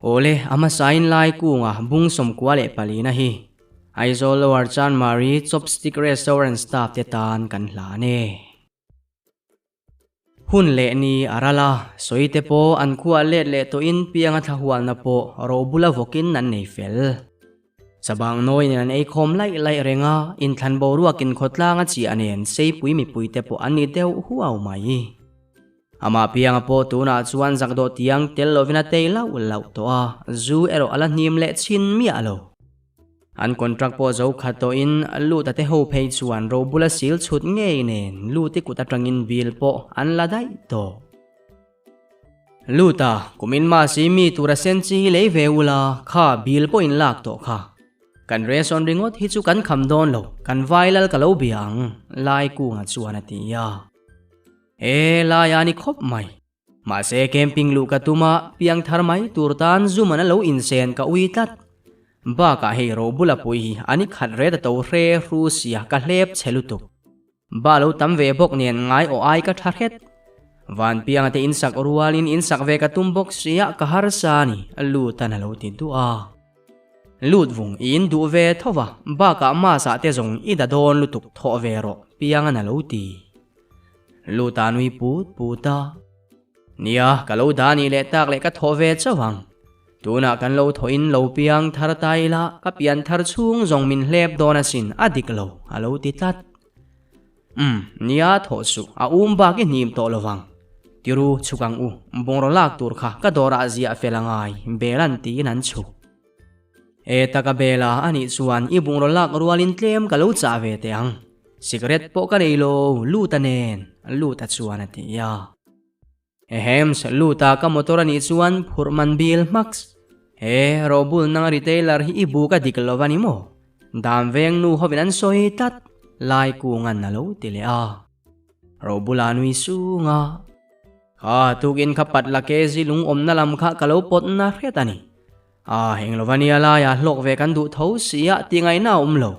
Awle, a hmasain lai kunga bung 94 na hi Aizawl Lower Chanmari Chopstick Restaurant staff te tan kan hlan e. Hun leh ni a ral a, sawi te pawh an khuah let leh tawhin pianga thlahualna pawh robula vawkin an nei fel. Chabang nawi nen an eikhawm laih laih reng a, inthlan boruakin khawtlanga chiah nen seipui mipuite pawh an ni deuh huau mai. Amah pianga pawh tunah chuan zakdawh tiang tel lovin a tei lauh lauh tawh a, zu erawh a la hnim leh chhin miah lo. An contract pawh zo khat tawhin Luta te ho phei chuan robula sil chhut ngei nen Luti kut atangin bill pawh an la daih tawh. Luta, kumin mahse mi tura sen chi hi lei ve ula, kha bill pawh in lak tawh kha. Kan reson ringawt hi chu kan kham dawn lo, kan vai lal ka lo bia ang, Laikunga chuan a ti a. E, lai a ni khawp mai. Mahse camping luh ka tum a, piang thar mai tur tan zum an a lo insen ka ui tlat. Bakah hei robula pui hi a ni khat ret a to hre hru sia ka hlep che lutuk. Ba lo tam ve bawk nen ngai aw ai ka tha hret. Van pianga te insak rualin insak ve ka tum bawk sia ka harsa a ni, Lutan a lo ti duah a. Lut vung i in duh ve tho va, bakah Masa te zawng i da dawn lutuk thawh ve rawh, piangan a lo ti. Luta nui put put a. Nia, ka lo dah nih leh tak leh ka thawh ve chauh ang. Tunah kan lo thawhin lo piang thar ta ila, ka pian thar chhung zawng min hlep dawn asin, a dik lo, a lo ti tlat. Umm, nia thawh suh, a um bak i hnim tawh lo vang. Tiru, chhuk ang u, bungraw lak tur kha ka dawrah ziah fel a ngai, bel an tiin an chhuk. E taka bela a nih chuan i bungraw lak rualin tlem ka lo chah ve teh ang. Cigarette pawh ka nei lo, Luta nen, Luta chuan a ti a. Ehems, Luta ka motor a nih chuan phurh man bil hmaks. He Robul nang retailer hi i buk a dik lo a ni maw? Dam veng nu hovin an sawi tlat, lai kungan a lo ti leh a. Robula nui sung a. Kha tukin kha pat la kezi lung awmna lam kha ka lo pawt na hret a ni. A, eng lova nia laia hlawk ve kan duh tho si a ti ngaihna a awm lo.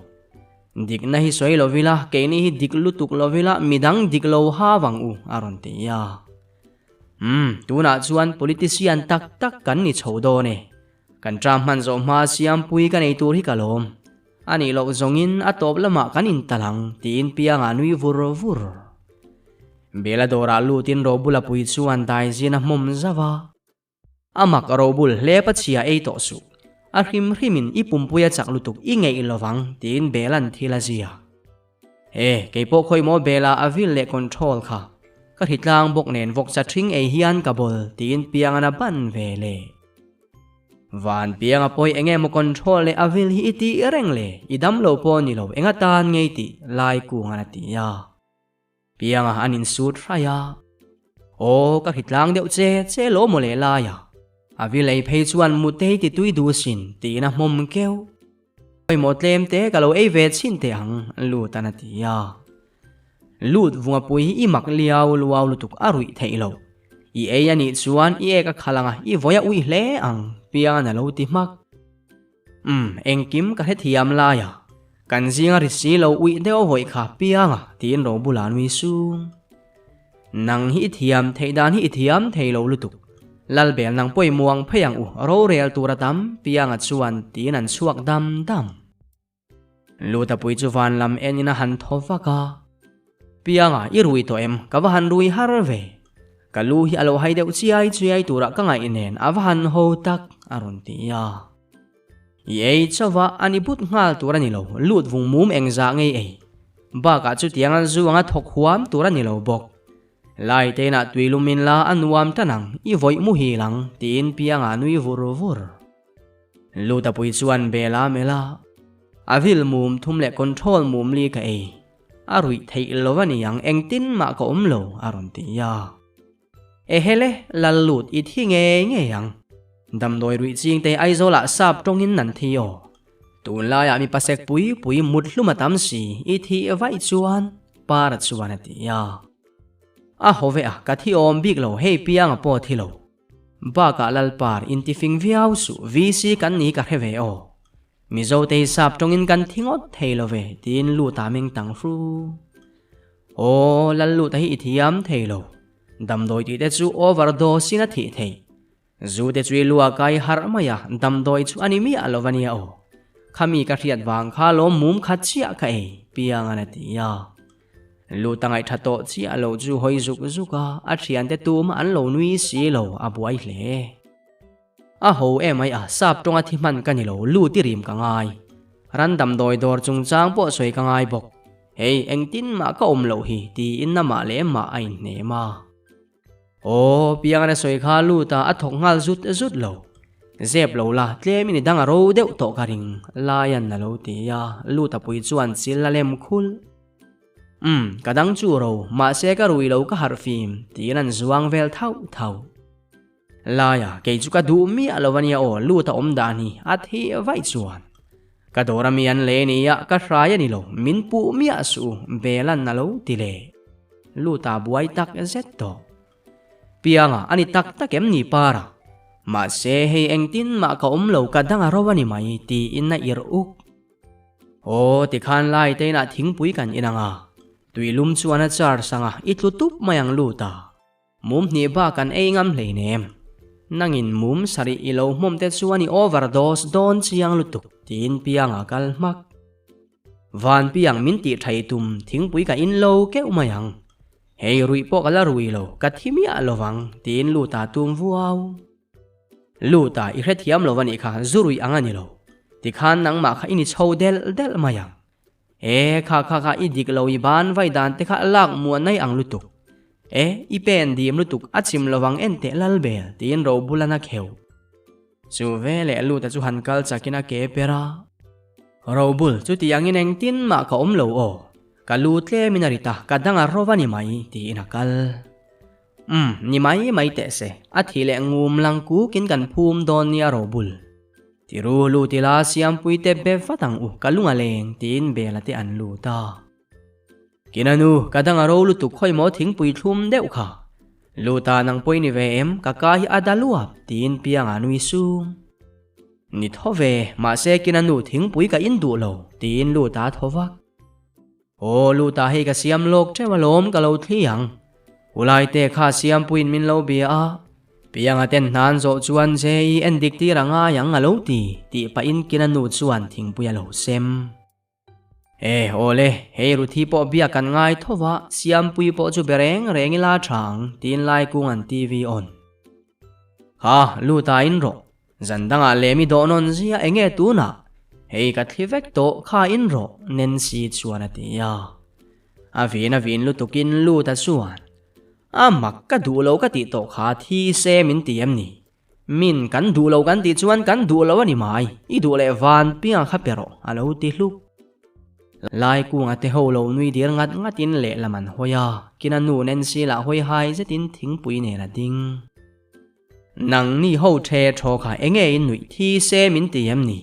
Dikna hi sawi lovila, keini hi dik lutuk lovila midang dik lo ha vang u, a rawn ti a. Umm, tunah chuan politician tak tak kan ni chho dawn e. Kan tram hman zawh hma siampui ka nei tur hi ka lawm. A nih loh zawngin a tawp lamah kan intalh ang, tiin Pianga nui vur vur. Bela dawrah lutin Robula pui chuan daizin a hmawm zauh a. A mak robul hle pachhia ei tawh suh. A hrim hrimin i pumpui a chak lutuk i ngeih lovang tiin Bela'n thil a zia. E, kei pawh khawi maw Bela a vil leh control kha. Ka hritlang bawk nen vawksa ṭhing ei hian ka bawl tiin Piangan a ban ve le. Van Pianga pawi enge maw control leh a vil hi i tih reng le, i dam lo pawh ni lo enga tan ngei tih Lai Kungan a ti a. Pianga an insut hraih a. Aw, ka hritlang deuh che che lo maw le lai a. A vil ei phei chuan mutei ti tui duh sin tiin a hmawm keuh. Pawimawh tlem te ka lo ei ve chhin teh ang, Lutan a ti a. Lut vunga pui hi i mak liau luau lutuk a ruih theih lo. I ei a nih chuan i ek a khalh ang a, i vawi a uih hle ang, Pianga'n a lo ti hmak. Umm, engkim ka hrethiam lai a, kan zinga ri si lo uih deuh vawi kha piang a, tiin Robula nui sung. Nang hi i thiam theih dan hi i thiam thei lo lutuk. Lalbel nang pawh i muang phei ang u, rorel tur a tam, pianga chuan tiin an chhuak dam dam. Lutapui chu van lam enin a han thaw vak a. Pianga, i rui tawh em? Ka va han rui har ve. Ka lu hi a lo hai deuh chiai chiai turah ka ngaih nen a va han ho tak, a rawn ti a. I ei chauh a, a ni but nghal tur a ni lo, lut vung mum engzah ngei ei. Bakah chutiang a zu anga thawk huam tur a ni lo bawk. Lai teinah tui lum in la a nuam tan ang, i vawih muhil ang, tiin Pianga nui vur vur. Lutapui chuan bel a melh a, a vil mum thum leh control mum li ka ei. A ruih theih lo a ni ang, engtin mah ka awm lo, a rawn ti a. Ehele, lal lut i thi ngei ngei ang. Damdawi ruih ching te Aizawlah sap tawngin an thi aw. Tunlaiah mi pasek pui pui mut hlum a tam si, i thih vaih chuan, Para chuan a ti a. A haw ve a, ka thi awm bik lo, hei pianga pawh thi lo. Bakah Lalpar intifing viau suh, VC kan ni ka hre ve aw. Mizo te hi sap tawngin kan thi ngawt thei lo ve, tiin Luta meng tang hru. Aw, Lalluta hi i thiam thei lo. Damdawi tih te chu overdose in a thih theih. Zu te chu i lua kai harh mai a, damdawi chu a ni miah lo a nia aw. Khami ka hriat vang kha lawm mum khat chiah ka ei, Piangan a ti a. Lut a ngaihtha tawh chiah lo chu hawi zuk zuk a, a thiante tumah an lo nui si lo, a buai hle. A ho emai a, sap tawnga thi hman ka ni lo, lut i rim ka ngai. Ran damdawi dawr chungchang pawh sawi ka ngai bawk. Hei, engtin mah ka awm loh hi, tiin amah leh mah a inhnem a. Aw, Piangana sawi kha lut a, a thawk nghal zut zut lo. Zep lo la, tlem in i dang a ro deuh tawh ka ring, Laian a lo ti a, lut a pui chuan chil a lem khul. Umm, ka dang chu ro, mahse ka rui lo ka harh fim, tiin an zuang vel thauh thauh. Laia, kei chu ka duh miah lo ania aw, lut a awm dan hi, a thih vaih chuan. Ka dawr ami an lei ania, ka hrai a ni lo, min puh miah suh u, Belan a lo ti leh. Lut a buai tak zet tawh. Pianga, a ni tak tak em ni Para? Mahse, hei engtin mah ka awm lo, ka dang a ro a ni mai, tiin a irh uk. Aw, tikhan lai te inah thingpui kan in ang a, tuilum chuan a char sang a, i tlu tup mai ang lut a. Mum hnih bak an ei ngam hleinem. Nangin mum sarih i lo hmawm te chuan i overdose dawn chiang lutuk, tiin Pianga kal hmak. Van Piang min tih tha i tum, thingpui ka in lo keuh mai ang. Hei ruih pawh ka la rui lo, ka thi miah lo vang, tiin Luta tum vuau. Luta i hrethiam lo va nih kha, zu ruih ang a ni lo. Tikhan nangmah kha i ni chho delh delh mai ang. E, kha kha kha i dik lo i ban vai dan te kha lak muah nai ang lutuk. E, i pen dim lutuk a chim lovang en teh lal bel tiin ro bulan a kheuh. Chu veleh Luta chu han kal chakin a ke per a. Ro bul chuti angin engtin mah ka awm lo aw. Ka lu tlemin a rit a, ka dang a ro va ni mai tiin a kal. Umm, ni mai mai teh se, a thi leh ngum lang kukin kan phum dawn nia ro bul. Tiru lut ila Siampui te be vat ang u, ka lung a leng, tiin Bela te an lut a. Kina nu, ka dang a ro lutuk khawi maw thingpui thlum deuh kha. Lut a, nang pawh i ni ve em, ka ka hi a da luap, tiin Pianga nui sung. Ni tho ve, mahse kina nu thingpui ka in duh lo, tiin lut a tho vak. Aw Luta hei ka siam lawk teuh alawm ka lo thli ang. Ulaite kha Siampuiin min lo bia a, Pianga ten hnan zawh chuan JE en dik tir a ngai ang a lo ti, tih pahin Kina nu chuan thingpui a lo sem. E, aw le, hei Ruthi pawh biak kan ngai tho va, Siampui pawh chu be reng reng ila tha ang, tiin Laikung an TV on. Kha, Luta in rawh. Zan dangah lem i dawh nawn zia enge tunah? Hei ka thli vek tawh kha in rawh, Nancy chuan a ti a. A vin a vin lutukin Luta chuan, A mak ka duh lo ka tih tawh kha thi se min ti em ni? Min kan duh lo kan tih chuan kan duh lo a ni mai, i duh leh van pianga kha pe rawh, a lo ti hluk. Lai kunga te ho lo nui dir ngat ngatin lehlam an hawi a, kina nu Nancy lah hawi hai zetin thingpui nen a ding. Nang ni ho the thaw kha enge in nuih thi se min ti em ni?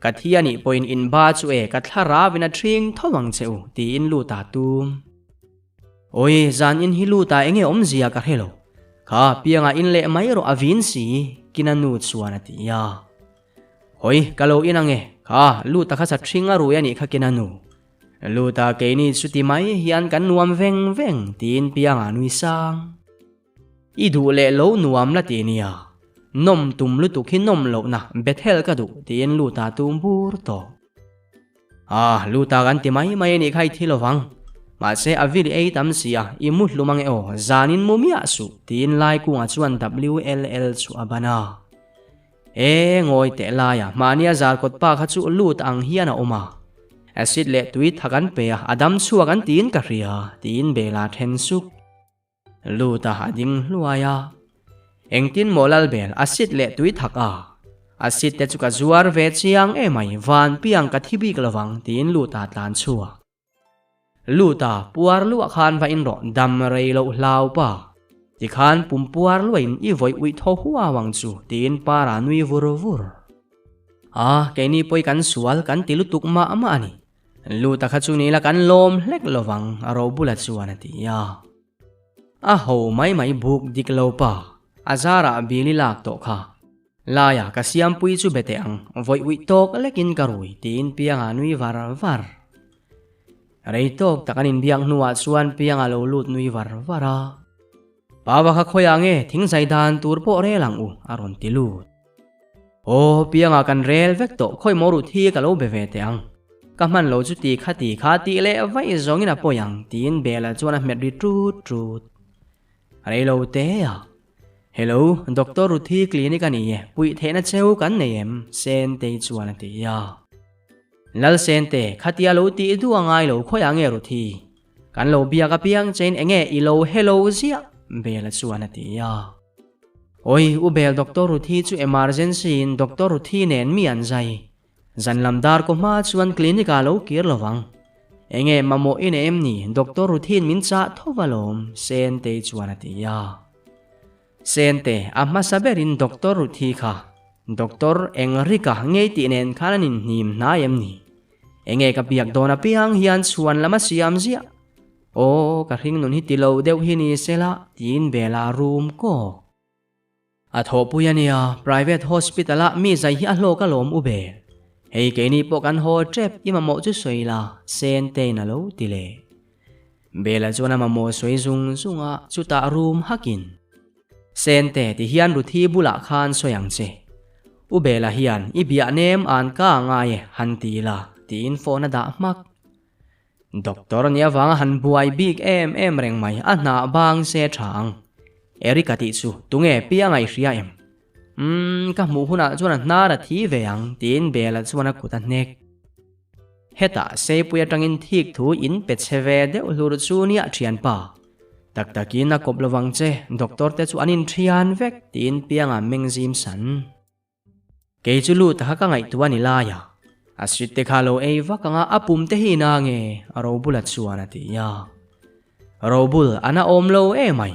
Ka thi a nih pawhin in ba chu e ka thlarau in a thring tho ang che u tiin lut a tum. Awi zan in hi lut a enge awmzia ka hre lo. Kha piangah in leh mai rawh a vin si kina nu chuan a ti a. Hawi ka lo in ange kha lut a kha sa thring a rui a nih kha kina nu. Lut a keini chuti mai hian kan nuam veng veng tiin piangah nui sang. I duh leh lo nuam la ti nia. Nawm tum lutuk hi nawm lohna Bethel ka duh tiin Luta tum bur tawh. Ah, Luta kan ti mai mai a nih kha i thi lovang. Mahse a vil i ei tam si a, i mu hlum ange aw, zanin mu miah suh tiin Laikunga chuan WLL chu a ban a. E, ngawi teh laia mahnia zarkawt pa kha chu lut ang hian a awm a. Acid leh tui tha kan pe a, a dam chhuak an tiin ka hria tiin Bela then suk. Lut a a ding hluai a. Engtin maw Lalbel, a sit leh tui thak a. A sit te chu ka zuar ve chiang emai, van piang ka thi bik lovang tiin Lut a tlan chhuak. Lut a, puar luah khan va in rawh, dam rei loh hlau pa. Tikhan pum puar luahin i vawi uih thaw huau ang chu tiin Para nui vur vur. A, keini pawi kan sual kan ti lutuk mah mah a ni. Luta kha chu nila kan lawm hlek lovang a ro bula chuan a ti a. A ho mai mai buk dik lo pa, a zarah bil i lak tawh kha. Laia ka siampui chu be teh ang, vawi uih tawk lekin ka rui tiin Pianga nui var var. Rei tawk tak an inbiak hnuah chuan Pianga lo lut nui var var a. Pava kha khawiah nge thing zai dan tur pawh rel ang u a rawn ti lut. Aw piangah kan rel vek tawh khawi maw ruth hi ka lo be ve teh ang. Ka hman lo chu ti kha ti kha tih leh vaih zawngin a pawi ang tiin Bella chuan a hmet ri ṭut ṭut. Rei lo te a. Hello, Doctor Ruthi clinic a ni e, puih theihna cheu kan nei em? Sentei chuan a ti a. Lal Sente, khatia lo tih duh a ngai lo khawiah nge Ruthi? Kan lo biak apiang chein enge i lo hello ziah? Bella chuan a ti a. Awi, U Bel Doctor Ruthi chu emergency in Doctor Ruthi nen mi an zai. Zan lam dar kaw hma chuan clinic ah lo kir lo vang. Enge mamawh i nei em ni? Doctor Ruthin min chah tho va lawm, Sentei chuan a ti a. Sente, a hmasa berin Doctor Ruthi kha Doctor Engrika ngei tih nen khan an inhnim hnai em ni? Enge ka biak dawn apiang hian chhuan lam a siam ziah. Aw, ka hring nun hi ti lo deuh hi ni sela, tiin Bella room kawk. A thawhpui a nia, private hospital ah mi zai hi a hlawk alawm u be. Hei keini pawh kan haw tep i mamawh chu sawi la, Sentein a lo ti leh. Bela chuan a mamawh sawi zung zung a, chutah room hakin. Sente ti hian Ruthi bulah khan sawi ang che. U Bela hian i biah nem an ka ngai e han ti la, tiin phone a dah hmak. Doctor nih avanga han buai bik em em reng mai a hnah bang se tha ang. Eric a tih chu tunge piang a i hria em? Umm ka hmuh hunah chuan a hnar a thi ve ang tiin Bella chuan a kut a hnek. Hetah Seipui atangin thik thu in pe che ve deuh hlur chu nia thianpa. Tak takin a kawp lovang che, doctor te chu an inthian vek tiin pianga meng zim san. Kei chu lut kha ka ngaihtuah a ni lai a, a sweet te kha lo ei vak anga a pum te hi na nge a Robula chuan a ti a. Robul a na awm lo emai,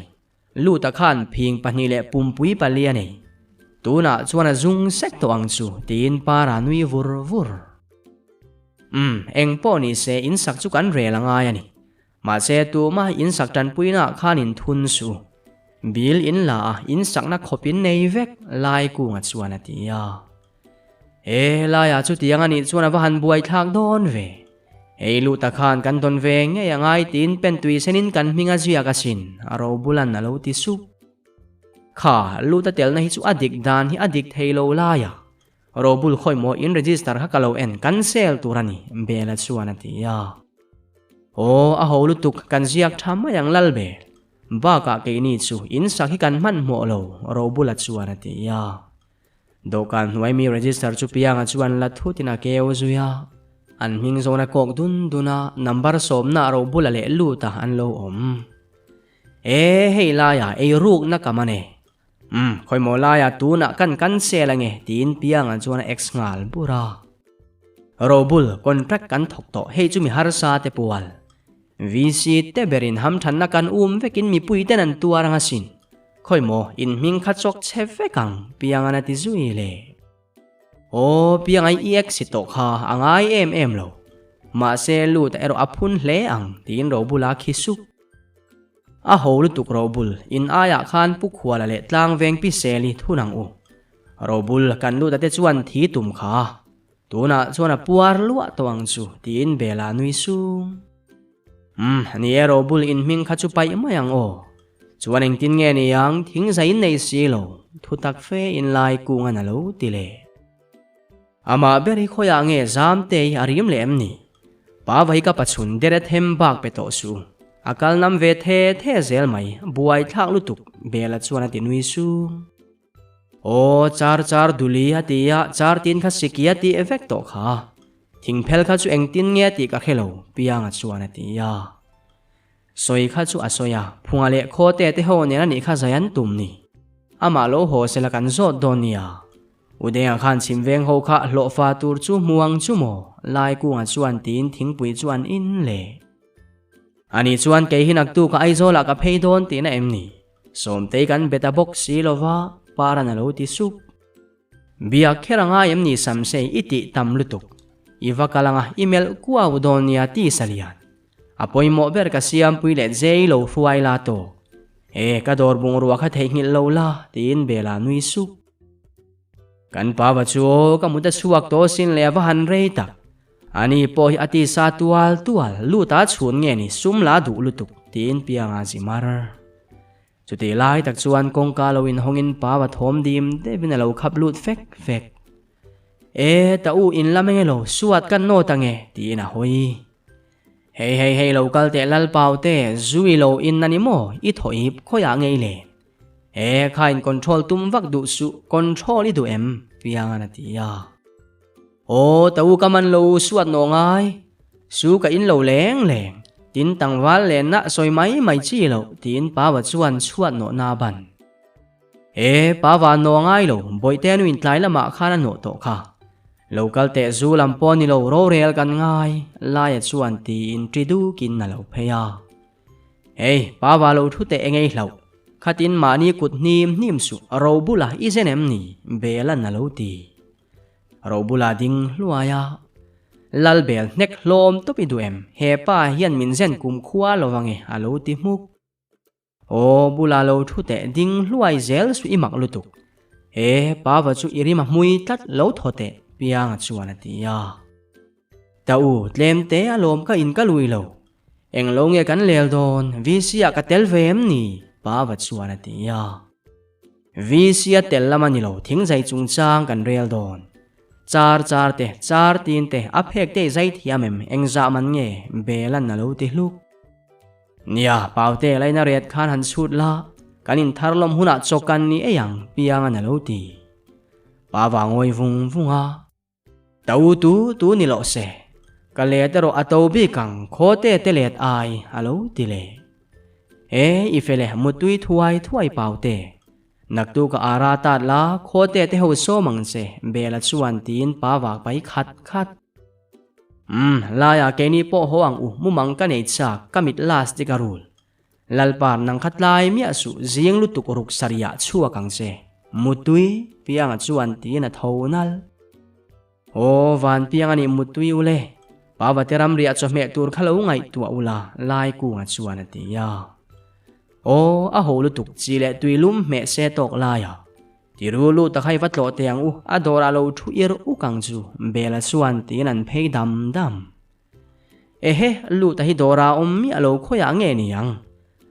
Luta khan phing pahnih leh pumpui pali a nei. Tunah chuan a zung sek tawh ang chu tiin Para nui vur vur. Umm, eng pawh ni se insak chu kan rel a ngai a ni. Mahse tumah in sak tanpuina khan in thun suh. Bill in la a, in sakna khawp in nei vek, Lai Kunga chuan a ti a. E, Laia chutiang a nih chuan a va han buai thlak dawn ve. Hei luta khan kan dawn ve ngei a ngai tiin pentui senin kan hming a ziak asin, a robulan a lo ti sup. Kha, luta telna hi chu a dik dan hi a dik thei lo Laia. Robul khawi maw in register kha ka lo en kan sel tur a ni, Bela chuan a ti a. Aw, a ho lutuk, kan ziak tha mai ang Lalbel. Bakah keini chu in sak hi kan hmanhmawh lo, Robula chuan a ti a. Dawhkan hnuai mi register chu Pianga chuan la thutin a keu zui a. An hming zawn a kawk dun dun a, number sawmna Robula leh Luta an lo awm. E, hei laiah eirukna ka man e. Umm, khawimaw laiah tunah kan cancel ange tiin Pianga chuan a ex nghal bur a. Robul, contract kan thawk tawh, hei chu mi harsa te pual. VC te berin hamthanna kan um vekin mipui ten an tuar ang asin. Khawimaw, in hming kha chawk che vek ang, Pianga'n a ti zui le. Aw, Pianga i ex si tawh kha a ngai em em lo. Mahse, lut erawh a phun hle ang, tiin Robula khi sup. A ho lutuk Robul, in aiah khan Pu Khuala leh Tlangveng Pi Seli thun ang u. Robul, kan lut a te chuan thi tum kha. Tunah chuan a puar luah tawh ang chu, tiin Bela nui sung. Umm, ni e Robul, in hming kha chu paih mai ang aw. Chuan engtin nge ni ang, thing zai in nei si lo, thu tak fe in lai kungan a lo ti leh. Amah ber hi khawiah nge zam te hi a rim leh em ni? Pa vai ka pachhun dere them bak pe tawh suh. A kal nam ve the the zel mai, buai thlak lutuk, Bela chuan a ti nui sung. Aw, char char duli a ti a, char tin kha siki a tih vek tawh kha. Thingphel kha chu engtin nge tih ka hre lo, Pianga chuan a ti a. Sawi kha chu a sawi a, Phunga leh Khawte te ho nen a nih kha zai an tum ni. Amah lo haw sela kan zawt dawn nia. Udenga khan chhim veng ho kha hlawhfa tur chu hmu ang chu maw? Laikunga chuan tiin thingpui chu an in leh. Ani chuan kei hi naktuk a Aizawlah ka phei dawn tihna em ni? Sawmtei kan be ta bawk si lova, Paran a lo ti sup. Biak kher a ngai em ni Samsei i tih tam lutuk. I va kal anga i melh kuau dawn nia ti Salian. A pawimawh ber ka siampui leh zei lo hruai la tawk. E, ka dawr bungrua kha theihnghilh lo la, tiin Bela nui sup. Kan pa va chu aw ka mut a chhuak tawh sin leh a va han rei tak. Ani pawh hi a ti sa tual tual, lut a chhun nge ni sum la duh lutuk, tiin Pianga zi mar. Chutih lai tak chuan kawngka lo inhawngin Pava thawm dim deuhin a lo khap lut fek fek. E, ta u in lam enge lo, suat kan nawt ange, tiin a hawi. Hei hei hei lo kal teh Lalpau te, zui lo in a ni maw, i thaw ip khawiah ngei le. E, kha in control tum vak duh suh, control i duh em? Piangan a ti a. Aw, ta u ka man lo suat nawh ngai, su ka in lo leng leng, tin tlangval lenna sawi mai mai chi loh, tiin Pava chuan chhuat nawhna a ban. E, Pava nawh ngai lo, Bawihte nu in tlai lamah khan a nawh tawh kha. Lo kal teh zu lam pawh ni lo rorel kan ngai, Laia chuan tiin ṭi dukin a lo phei a. Hei, Pava lo thu teh engei hlauh, khatin mahni kut hnim hnim suh, ro bulah i zen em ni? Bela'n a lo ti. Ro bula ding hluai a, Lalbel hnek hlawm tawp i duh em? He pa hian min zen kum khua lo ange a lo ti hmuk. Aw bula lo thu teh ding hluai zel suh i mak lutuk. He pava chu i rim a hmui tlat lo thaw teh Pianga chuan a ti a. Ta u, tlem te a lawm ka in ka lui lo. Eng lo nge kan lel dawn, VC ah ka tel ve em ni? Pava chuan a ti a. VC a tel lam a ni lo, thingzai chungchang kan rel dawn. Char char te, char tin te, a phek te i zai thiam em, engzah man nge, Belan a lo ti hluk. Nia, Paute laina ret khan han chhut la, kan inthar lawm hunah chaw kan ni ei ang, Piangan a lo ti. Pa vangawi vung vung a. To tu tu ni loh se, ka let erawh a to bik ang, khaw te te let ai a lo ti leh. E, i fel e, mutui thuai thuai pau te. Naktu ka ara tat la, khaw te te ho sawm ang che, Bela chuan tiin pa vak pai khat khat. Umm, laiah keini pawh haw ang u, mumang ka nei chak, ka mit last dik a rul. Lalpa, nang kha tlai miah suh, zing lutuk ruk sarihah chhuak ang che. Mutui, Pianga chuan tiin a tho nal. Aw, van Pianga nih mutui u le. Pavate ramriah chawhmeh tur kha lo ngaihtuah u la, Laikunga chuan a ti a. Aw, a ho lutuk chi leh tui lum hmeh se tawk laiah. Tiru lut a kha i va tlawh teh ang u, a dawrah lo thu ir uk ang chu, Bela chuan tiin an phei dam dam. Ehe, Luta hi dawra awm miah lo khawiah nge ni ang?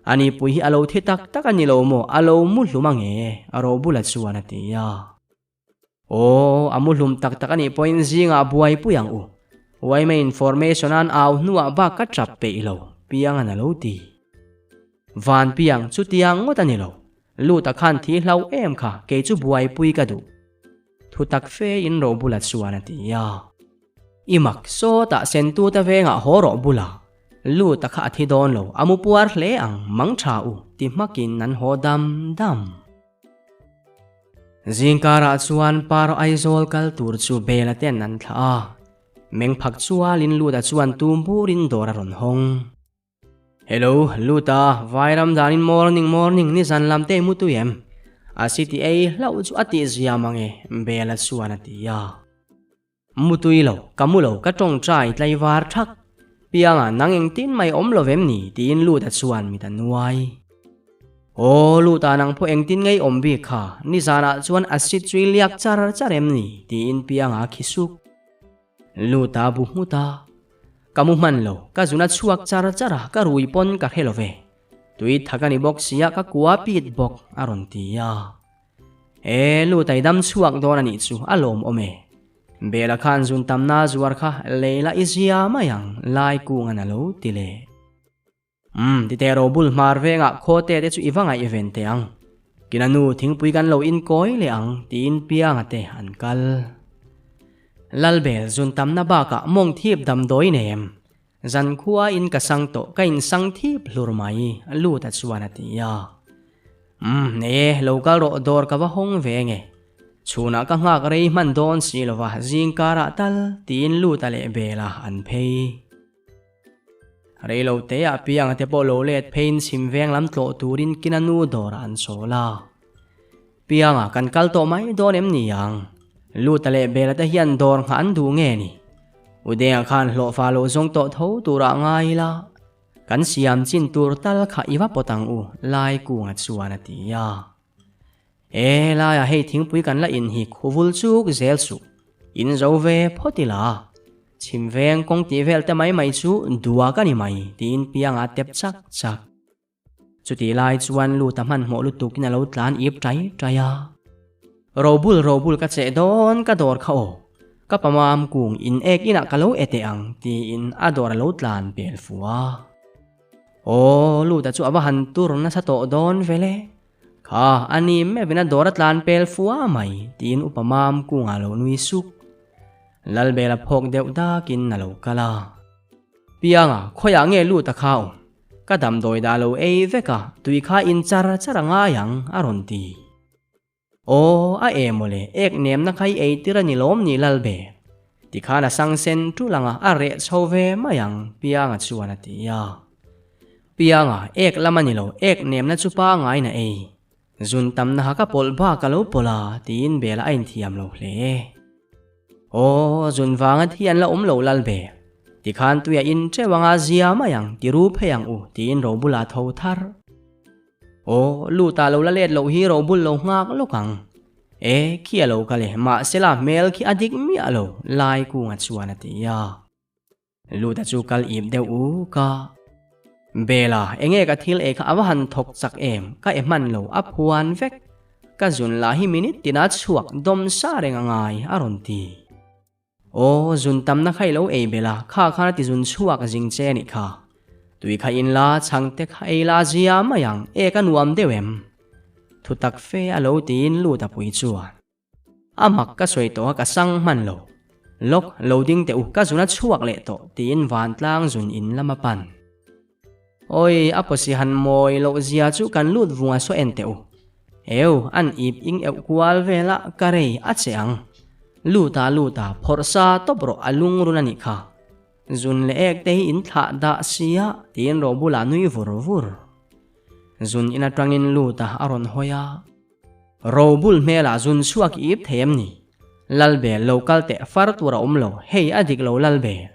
Ani pui hi a lo thi tak tak a ni lo maw? A lo mu hlum ang e, Robula chuan a ti a. Aw, a mu hlum tak tak a nih pawhin zingah buaipui ang u. Yma information an au hnuah bak ka tap peih lo, Piangan a lo ti. Van Piang, chutiang ngawt a ni lo. Luta khan thi hlau em kha, kei chu buaipui ka duh. Thu tak fe in Robula chuan a ti a. I mak sawtah sentu te vengah haw rawh bula lut a kha a thi dawn lo, a mu puar hle ang, mang tha u ti hmakin an haw dam dam. Zingkarah chuan Par Aizawl kal tur chu Bela ten an thlah a, meng phak chualin Luta chuan tum burin dawr a rawn hawng. Hello, Luta, Vairam danin morning morning nizan lam te i mu tui em? A city ei hlauh chu a tih zia mang e, Bela chuan a ti a. Mu tui lo, ka mu lo, ka tawngtai tlaivar thak. Pianga, nang engtin mai awm lo vem ni? tiin Luta chuan mit a nuai. Aw, Luta nang pawh engtin ngei awm bik kha, nizanah chuan a sit chu i liak char char em ni? tiin Pianga a khi suk. Luta bu nghut a, Ka mu hman lo, ka zun a chhuak char char a, ka rui pawn ka hre lo ve. Tui thak a ni bawk sia, ka kua pit bawk, a rawn ti a. E, Luta i dam chhuak dawn a nih chu, a lawmawm e. Bela khan zun tamna zuar kha Leila i zia mai ang, lai kungan a lo ti leh. Umm, ti teh ro bul hmar vengah khawte te chu i va ngaih ven teh ang. Kina nu thingpui kan lo inkawi leh ang tiin Pianga te an kal. Lalbel zun tamna bakah mawng thip damdawi nei em? Zan khua in ka sang tawh ka insang thip hlur mai, Luta chuan a ti a. Umm, nei e, lo kal rawh dawr ka va hawng ve nge. Chhunah ka nghak rei hman dawn si lova zingkarah tal tiin Luta leh Bela an phei. Reilo te ah piang te pawh lo let pheiin chhim veng lam tlawh turin kina nu dawrah an chawl a. Pianga kan kal tawh mai dawn em ni ang? Luta leh Bela te hian dawr nghah an duh nge ni? Udenga khan hlawhfa lo zawng tawh tho turah ngai ila, kan siam chin tur tal kha i va pawt ang u, Laikunga chuan a ti a. E laiah hei thingpui kan la in hi khuvul chuk zel suh. In zo ve phawt ila. Chhim veng kawng tih vel te mai mai chu dua ka ni mai tiin pianga tep chak chak. Chutih lai chuan lut a hmanhmawh lutukin a lo tlan ip ṭai ṭai a. Robul robul ka cheh dawn ka dawr kha aw. Ka pamam kung in ek inah ka lo e teh ang tiin a dawr a lo tlan pel fu a. Aw Luta chu a va han tur nasa tawh dawn vele. Kha a ni meuhin a dawr a tlan pel fu a mai tiin upa mam kungah a lo nui suk. Lalbela phawk deuh dakin a lo kal a. Pianga, khawiah nge Luta kha awm? Ka damdawi dah lo ei vek a, tui kha in char char a ngai ang a rawn ti. Aw, a e mawle, ek nemna kha i ei tir a ni lawm ni Lalbe? Tikhan a sang sen tul anga a reh chho ve mai ang, Pianga chuan a ti a. Pianga, ek lam a ni lo, ek nemna chu pangai na ei. Zun tamna ha ka pawlh bak a lo pawlh a, tiin Bela a inthiam lo hle. Aw, zun vanga thi an la awm lo Lalbe. Tikhan tuia in teuh anga zia mai ang, ti ru phei ang u, tiin Robula tho thar. Aw, lut ah lo la let loh hi robul lo nghak lawk ang. E, khi a lo kal e, mahsela hmel khi a dik miah lo, lai kunga chuan a ti a. Luta chu kal ip deuh uk a. Bela, enge ka thil ei kha a va han thawk chak em, ka e hman lo, a phuan vek. Ka zun lah hi minute tina chhuak dawm sa reng a ngai, a rawn ti. Aw, zun tamna kha i lo ei belh a, kha khan a ti zun chhuak zing che a nih kha. Tui kha in la, chhangte kha ei la zia mai ang, e ka nuam deuh em? Thu tak fe a lo tiin lut a pui chuan. A mak ka sawi tawh a ka sang hman lo. Lawk, lo ding teh u, ka zun a chhuak leh tawh, tiin vantlang zun in lam a pan. Awi, a pawsi han mawi loh zia chu kan lut vunga saw en teh u. Eu, an ip ing euh kual vel a, ka rei a che ang. Lut a lut a, phawrh sa tawp rawh a lungrun a nih kha. Zun leh ek te hi in thlah dah sia, tiin ro bulah nui vur vur. Zun in atangin lut a, a rawn hawi a. Ro bul hmelah zun chhuak i ip thei em ni? Lalbel lo kal teh far tur a awm lo, hei a dik lo Lalbel.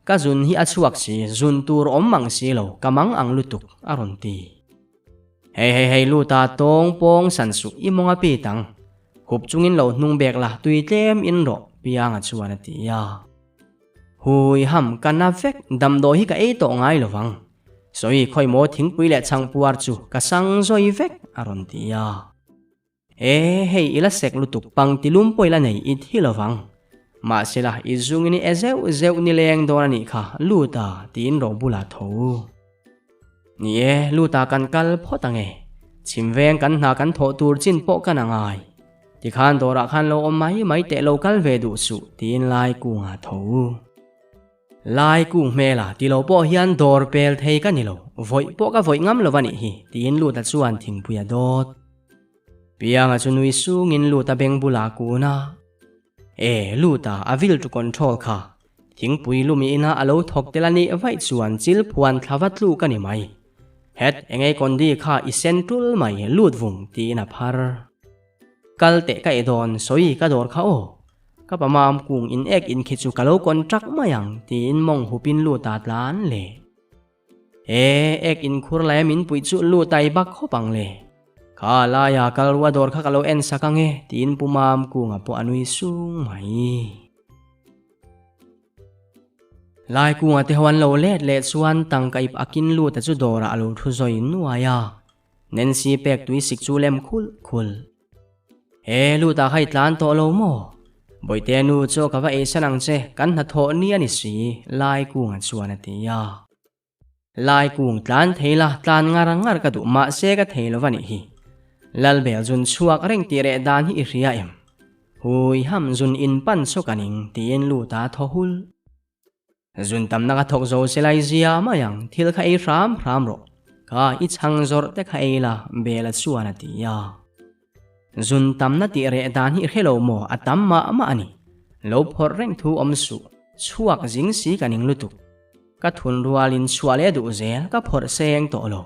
Ka zun hi a chhuak si, zun tur awm mang si lo, ka mang ang lutuk, a rawn ti. Hei hei hei luta tawng pawng san suh i mawng a pit ang. Hup chungin lo hnung bek la, tui tlem in rawh, Pianga chuan a ti a. Hui ham, ka na vek, damdawi hi ka ei tawh ngai lo vang. Sawi khawimaw thingpui leh chhangpuar chu ka sang zawi vek, a rawn ti a. E, hei i la sek lutuk pang ti lum pawh i la nei i thi lo vang. Mahsela, i zungin i e zeuh zeuh ni leng dawn a nih kha, lut a, tiin ro bulah tho. Ni e, lut a kan kal phawt ang e. Chhim veng kan hna kan thawh tur chin pawh kan a ngai. Tikhan dawrah khan lo awm mai mai teh lo kal ve duh suh, tiin lai kungah tho. Lai kung hmela ti lo pawh hian dawr pel thei ka ni lo, vawih pawh ka vawih ngam lo a nih hi, tiin Luta chuan thingpui a dawt. Pianga chu nui sungin Luta beng bulah a kun a. E, Luta, a vil to control kha. Thingpui lumi ina a lo thawk tel a nih vaih chuan chil phuan thla va tluk a ni mai. Het, engei kondi kha i sen tul mai, lut vung, tiin a phar. Kal teh ka e dawn, sawi ka dawr kha aw. Ka pa mam kung in ek in khi chu ka lo contract mai ang tiin mawng hup in lut a tlan le. E, ek in khur lai a min puih chu lut a i bak khawp ang le. Kha laia kal rua dawr kha ka lo en sak ang e tiin pu mam kunga pawh a nui sung mai. Lai kunga te ho an lo let leh chuan tangka ip akin lut a chu dawrah a lo thu zawi nuai a. Nancy pek tui sik chu lem khul khul. He lut ah kha i tlan tawh lo maw? Bawihte nu chaw ka va ei san ang che, kan hnathawh ni a ni si, Lai Kunga chuan a ti a. Lai Kung tlan thei la, tlan ngar ngar ka duh mahse ka thei lo va nih hi. Lalbel zun chhuak reng tih reh dan hi i hria em? Hui ham zun in pan saw ka ning, tiin lut a thaw hul. Zun tamna ka thawk zo se lai zia mai ang, thil kha ei hram hram rawh. Kha i chhang zawrh te kha ei la, Bela chuan a ti a. Zun tamna tih reh dan hi i hre lo maw, a tam mah mah a ni. Lo phawrh reng thu awm suh, chhuak zing si ka ning lutuk. Ka thun rualin chhuah leh duh zel ka phawrh seng tawh lo.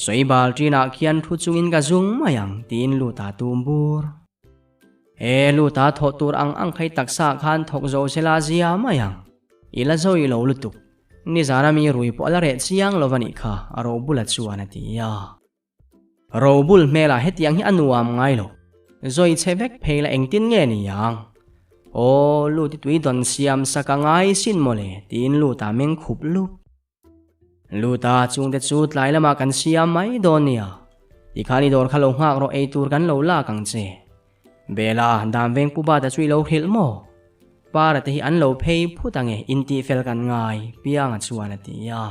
Sawi bal ṭinah khian thu chungin ka zung mai ang, tiin lut a tum bur. E, luta thawh tur ang ang khai taksa khan thawk zo se la zia mai ang. I la zawi lo lutuk. Nizana mi rui pawh a la reh chiang lo va nih kha, a Robula chuan a ti a. Robul hmelah hetiang hi a nuam ngai lo. Zawi chhe vek phei la engtin nge ni ang? Aw, lut i tui dawn siam sak a ngai sin mawle, tiin luta meng khup lup. Luta chungte chu tlai lamah kan siam mai dawn nia. Tikhan i dawr kha lo nghak rawh ei tur kan lo lak ang che. Bela, dan veng pu Bata chu i lo hrilh maw? Para te hi an lo phei phut ange intihfel kan ngai, Pianga chuan a ti a.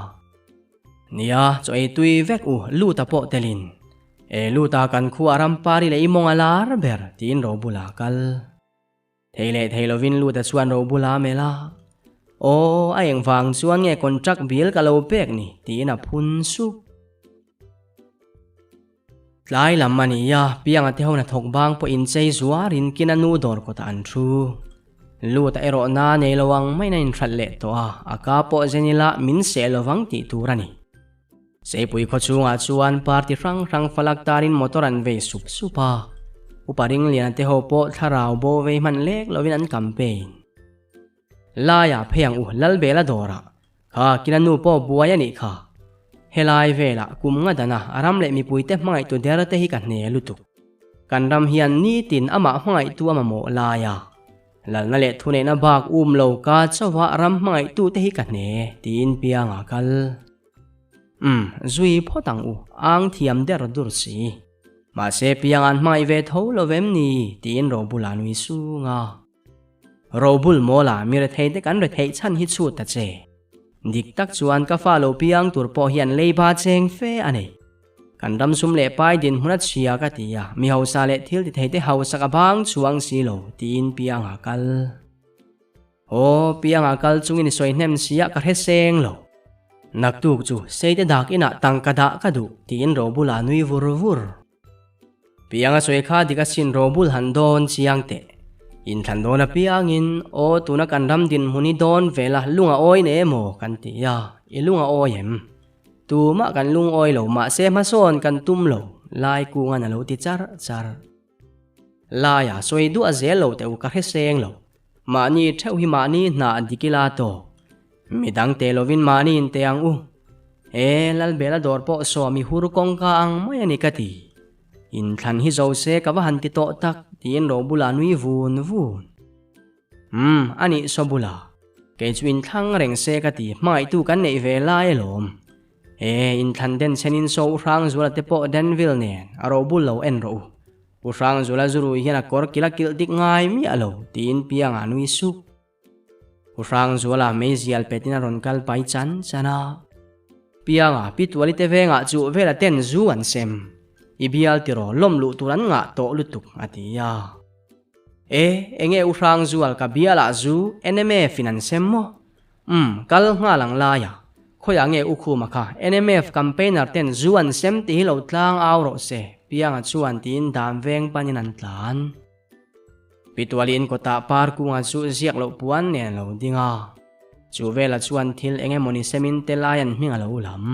Nia, chaw ei tui vek u, Luta pawh telin. E Luta kan khua rampari leh i mawng a lar ber, tiin Robula a kal. Thei leh thei lovin Luta chuan Robula a melh a. Aw, a engvang chuan nge contract bill ka lo pek ni, tiin a phun sup. Tlai lam a ni a, Pianga te ho hnathawk bang pawh inchei zuarin kina nu dawr kawtah an thu. Luta erawh na nei lo ang maiin a inhralh leh tawh a, a ka pawh zen ila min seh lovang tih tur a ni. Seipui khaw chhungah chuan party hrang hrang falak tarin motor an vei sup sup a, Upa Ringliana te ho pawh thlarau bo vei hman lek lovin an campaign. Laia phei ang u Lalbela dawrah kha kina nu pawh buai a nih kha. Helai velah kum nga dana a ram leh mipuite hmangaihtu der te hi ka hne lutuk. Kan ram hian nitin amah hmangaihtu a mamawh laia lalna leh thuneihna bak um lo ka chauha ram hmangaihtu te hi ka hne tiin pianga kal. Umm zui phawt ang u ang thiam der dur si. Mahse piang an hmangaih ve tho lo vem ni tiin Robula nui sung a. Robul mawla mi rethei te kan retheih chhan hi chhut ta che. Dik tak chuan ka fa lo piang tur pawh hian leiba cheng fe a nei. Kan ram sum leh pai dinhmun a chhia ka ti a, mi hausa leh thil ti thei te hausak a bang chuang si lo tiin pianga kal. Aw, pianga kal chungin i sawi hnem sia ka hre seng lo. Naktuk chu seite dak inah tangka dah ka duh tiin Robula nui vur vur. Pianga sawi kha dik asin Robul han dawn chiang teh. Inthlan dawn apiangin, Aw tuna kan ram dinhmun hi dawn ve la, lung a awi ne emaw kan ti a, i lung a awi em? Tumah kan lung awi lo mahse hmasawn kan tum lo, Lai kungan a lo ti char char. Laia sawi duah zel lo teh u ka hre seng lo. Mahni theuh hi mahni hna dik ila tawk. Midang teh lovin mahni in teh ang u. E, Lalbela dawr pawh sawm i hur kawngka ang mai a ni ka ti. Inthlan hi zo se ka va han ti tawh tak, tiin Robula nui vun vun. Umm, a nih Sobula. Kei chu inthlang reng se ka ti, hmangaihtu kan neih ve lai alawm. E, inthlan den chhenin saw u Hrangzuala te pawh Danville nen a Robul lo en rawh u. Pu Hrangzula zurui hian a kawr kil a kilh dik ngai miah lo, tiin Pianga nui sup. Pu Hrangzuala meizial petin a rawn kal pai chan chan a. Pianga, Pi Tuali te vengah chuh vela ten zu an sem. I bial tiraw lawm luh tur an ngah tawh lutuk, a ti a. E, enge U Hrangzual ka bialah zu NMF in an sem maw? Umm, kal nghal ang laia. Khawiah nge U Khuma kha? NMF campaigner ten zu an sem tih hi lo tlang au rawh se, Pianga chuan tiin dan veng panin an tlan. Pituali'n kawtah par kunga chu ziak loh puan nen a lo ding a. Chu vela chuan thil eng emawni semin te lai an hming a lo lam.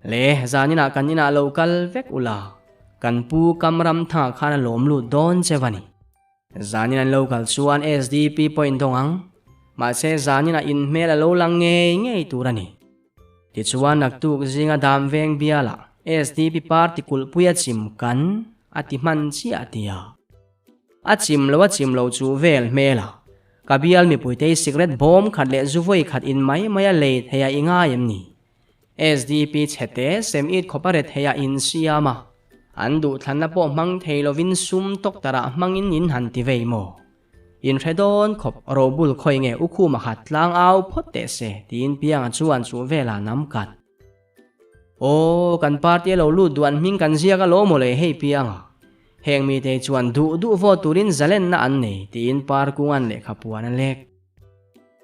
Le, zaninah kan inah lo kal vek ula, kan pu kam ram thangah khan a lawm lut dawn che va ni. Zanin an lo kal chuan SDP pawh in dawng ang, mahse zaninah in hmel a lo lang ngei ngei tur a ni. Tichuan naktuk zinga dam veng bialah SDP party kulhpui a chim kan a ti hman chiah a ti a. A chim lo a chim lo chu vel hmel a. Ka bial mipuitei sikret bawm khat leh zu vawi khat in mai mai a lei thei a i ngai em ni? SDP chhete sem it khawp a rethei a insiam a, an duhthlanna pawh hmang thei lovin sum tawktarah hmangin in han ti vei maw? Inhre dawn khawp Robul khawi nge u Khuma khat tlang au phawt teh se tiin Pianga chuan chu velah nam kat. Aw, kan party a lo lut duh an hming kan ziak alawm maw le hei Pianga. Heng mite chuan duh duh vote turin zalenna an nei tiin Parkunga'n lehkha puan a lek.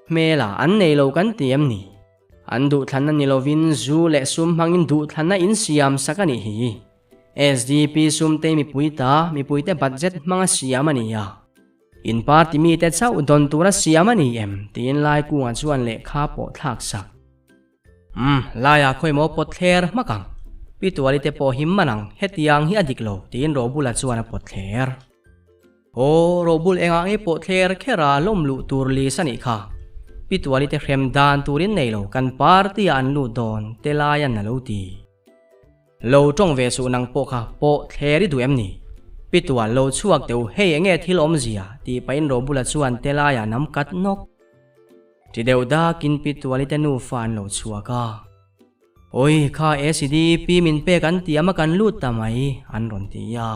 Hmela an nei lo kan ti em ni? An duhthlanna ni lovin zu leh sum hmangin duhthlanna in siam sak a nih hi. SDP sum te mipui ta, mipuite budget hmanga siam a ni a. In party mite chauh dawn tura siam a ni em? tiin Laikunga chuan lehkha pawh thlak sak. Umm, Laia khawimaw pawt thler hmak ang. Pi Tuali te pawh him man ang, hetiang hi a dik lo, tiin Robula chuan a pawt thler. Aw, Robul engah nge pawh thler kher a lawm luh tur lis a nih kha. Pi Tuali te hrem dan turin nei lo, kan party ah an lut dawn, te laian a lo ti. Lo tawng ve suh nang pawh kha pawh thler i duh em ni? Pi Tual lo chhuak teh u, hei enge thil awmzia? tih pahin Robula chuan te laiah nam kat nawk. Ti deuh dakin Pi Tuali te nufa an lo chhuak a. Awi, kha ACDP min pek an tiam a kan lut ta mai, an rawn ti a.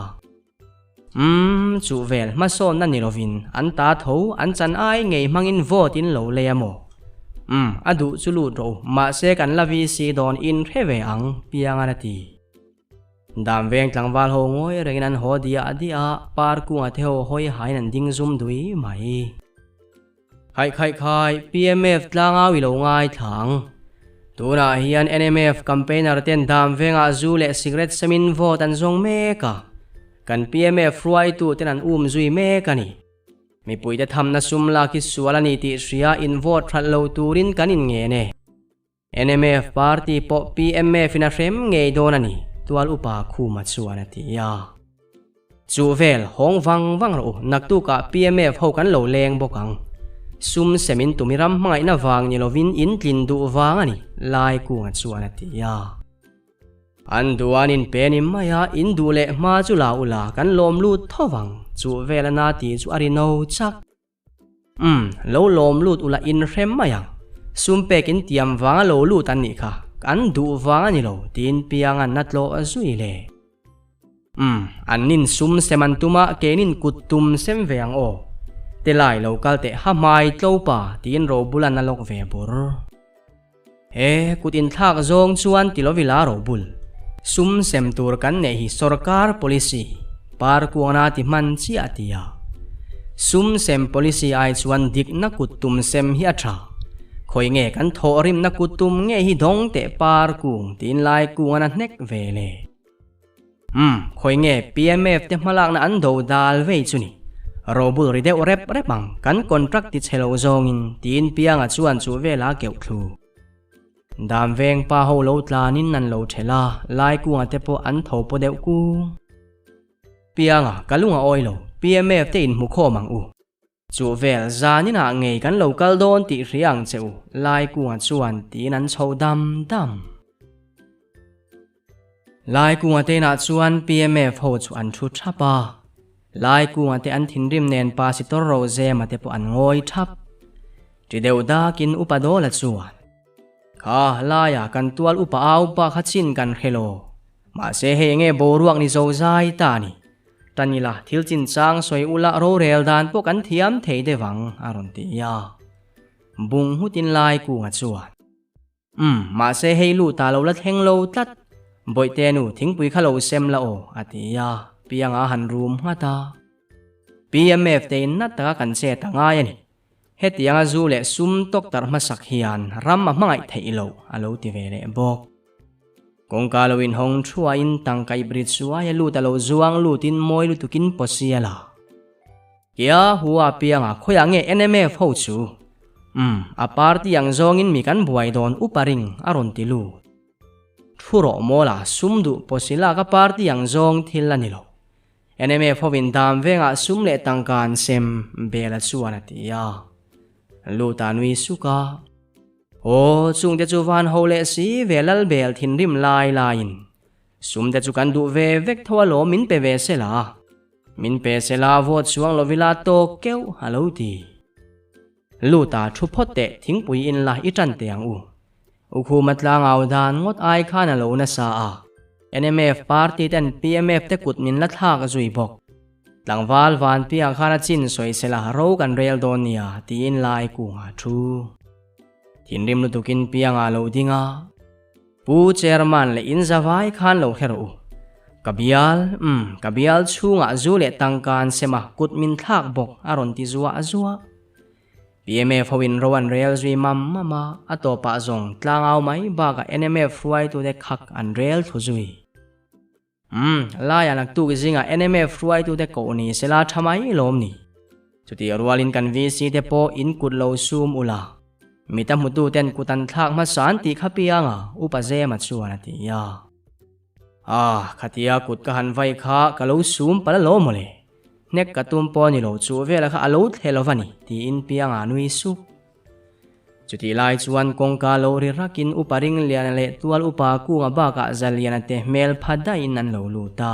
Umm, chuh vel hmasawnna ni lovin an ta tho an chan ai ngei hmangin vote in lo lei a maw? Umm, a duh chu lut rawh u, mahse kan la VC dawn in hre ve ang, Piangan a ti. Dam veng tlangval ho ngawi rengin an haw diah diah a, par kunga te ho hawi hain an ding zum dui mai. Khaih khaih khai, PMF tlangau i lo ngaithla ang. Tunah hian NMF campaigner ten dam vengah zu leh cigarette semin vote an zawng mek a, kan PMF hruaitu ten an um zui mek a ni. Mipuite thamna sum lak hi sual a ni tih hria in vote hralh lo turin kan inngen e. NMF party pawh PMF in a hrem ngei dawn a ni, tual upa Khuma chuan a ti a. Chu vel, hawng vang vang rawh u, naktukah PMF ho kan lo leng bawk ang. Sum sem in tumi ram hmangaihna vang ni lovin in tlin duh vang a ni, Lai Kunga chuan a ti a. An duh an in pe ni mai a, in duh leh hma chu la u la, kan lawm lut tho vang, chu vel a na tih chu a ri no chak. Umm, lo lawm lut ula in hrem mai ang. Sum pek in tiam vanga lo lut an nih kha, kan duh vang a ni lo, tiin Pianga'n a tlawh zui le. Umm, an nin sum sem an tum a, keinin kut tum sem ve ang aw. Te lai lo kal teh ha hmai tlo pa, tiin Robulan a lawk ve bur. He kut inthlak zawng chuan ti lovila robul. Sum sem tur kan neih hi sorkar policy, par kuangna ti hman chiah a ti a. Sum sem policy ai chuan dikna kut tum sem hi a tha. Khawi nge kan thawhrimna kut tum nge hi dawng teh par kung tiin lai kungan a hnek ve le. Umm, khawi nge PMF te hmalakna an do dal vei chu ni. Robul ri deuh rep rep ang, kan contract ti chhe lo zawngin, tiin Pianga chuan chu vela keuh thlu. Dam veng pa ho lo tlanin an lo ṭhelh a, Laikunga te pawh an tho paw deuh kung. Pianga, ka lung a awi lo, PMF te inhmu khawm ang u. Chu vel zaninah ngei kan lo kal dawn tih hria ang che u, Laikunga chuan tiin an chho dam dam. Laikunga te inah chuan PMF ho chu an thu thap a. Laikunga te an thinrim nen Pasitor Rozema te pawh an ngawi thap. Ti deuh dakin Upa Dawla chuan, Kha laia kan tual upa au pa kha chin kan hre lo. Mahse hei enge boruak ni zo zai ta ni. Tan ila thil chinchang sawi ula rorel dan pawh kan thiam thei deuh ang a rawn ti a. Bung nghutin lai kunga chuan. Umm, mahse hei lu ta lo la thleng lo tlat. Bawihte nu thingpui kha lo sem la aw a ti a, pianga han rum nghat a. PMF te in nat taka kan chet a ngai a ni. Hetianga zu leh sum tawk tarh hmasak hian ram a hmangaih theih loh a lo ti ve leh bawk. Kawngka lo inhawng thuain tangka ip rit suai a lut a lo zuang lutin mawi lutukin pawsial a. Kia hu a pianga khawiah nge NMF ho chu? Umm, a party ang zawngin mi kan buai dawn upa ring a rawn ti lut. Thu rawh mawla sum duh pawsila ka party ang zawng thil a ni lo. NMF hovin dam vengah sum leh tangka an sem, Bela chuan a ti a. Luta nui suk a. Aw, chungte chu van ho leh si ve lal bel thinrim lai laiin. Sumte chu kan duh ve vek tho alawm min pe ve se la. Min pe se la vote chuang lovila tawk keuh a lo ti. Luta thu phawt teh thingpui in la i tan teh ang u. U Khuma tlangau dan ngawt ai khan a lo nasa a. NMF party ten PMF te kut min la thlak zui bawk. Tlangval Vanpiang khan a chin sawi sela ro kan rel dawn nia tiin lai kungah thu. Thinrim lutukin Pianga lo ding a. Pu Chairman leh in zavai khan lo hre rawh u. Ka bial, umm, ka bial chhungah zu leh tangka an sem a, kut min thlak bawk, a rawn ti zuah zuah. PMF ho in ro an rel zui mam mam a, a tawpah zawng tlangau mai bakah NMF hruaitute khak an rel thlu zui. Umm, laiah naktuk zingah NMF hruaitute koh ni sela tha mai lawm ni. Chutih rualin kan VC te pawh in kut lo sum ula. Mita hmutu ten kut an thlak hmasa an tih kha pianga Upa Zema chuan a ti a. Ah, khatia kut ka han vai kha ka lo sum palh alawm mawle. Hnek ka tum pawh ni lo chu vela kha a lo thle lo va ni, tiin pianga nui sup. Chutih lai chuan kawngka lo ri rakin Upa Ringliana leh Tual Upa Kunga bakah Zaliana te hmel pha daihin an lo lut a.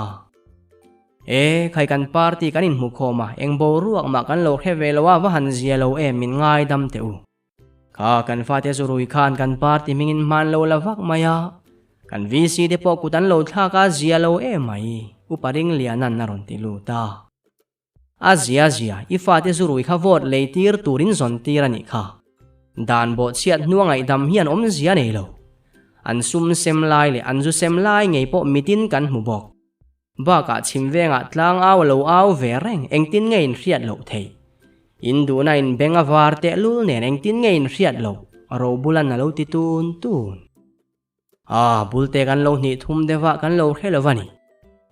E, khai kan party kan inhmu khawm a, eng boruak mah kan lo hre ve lo a, va han zia lo em min ngaidam teh u. Kha kan fate zu rui khan kan party hmingin hman lo la vak mai a. Kan VC te pawh kut an lo thlak a zia lo emai, Upa Ringliana'n a rawn ti lut a. A zia zia, i fate zu rui kha vote lei tir turin zawn tir a nih kha. Dan bawhchhiat hnua ngaihdam hian awmzia nei lo. An sum sem lai leh an zu sem lai ngei pawh mitin kan hmu bawk. Bakah chhim vengah tlang au a lo au ve reng engtin nge in hriat loh theih? In duhna in beng a var tehlul nen engtin nge in hriat loh? Robulan a lo ti tun tun. A, bulte kan lo hnih thum deuhah kan lo hre lo va ni.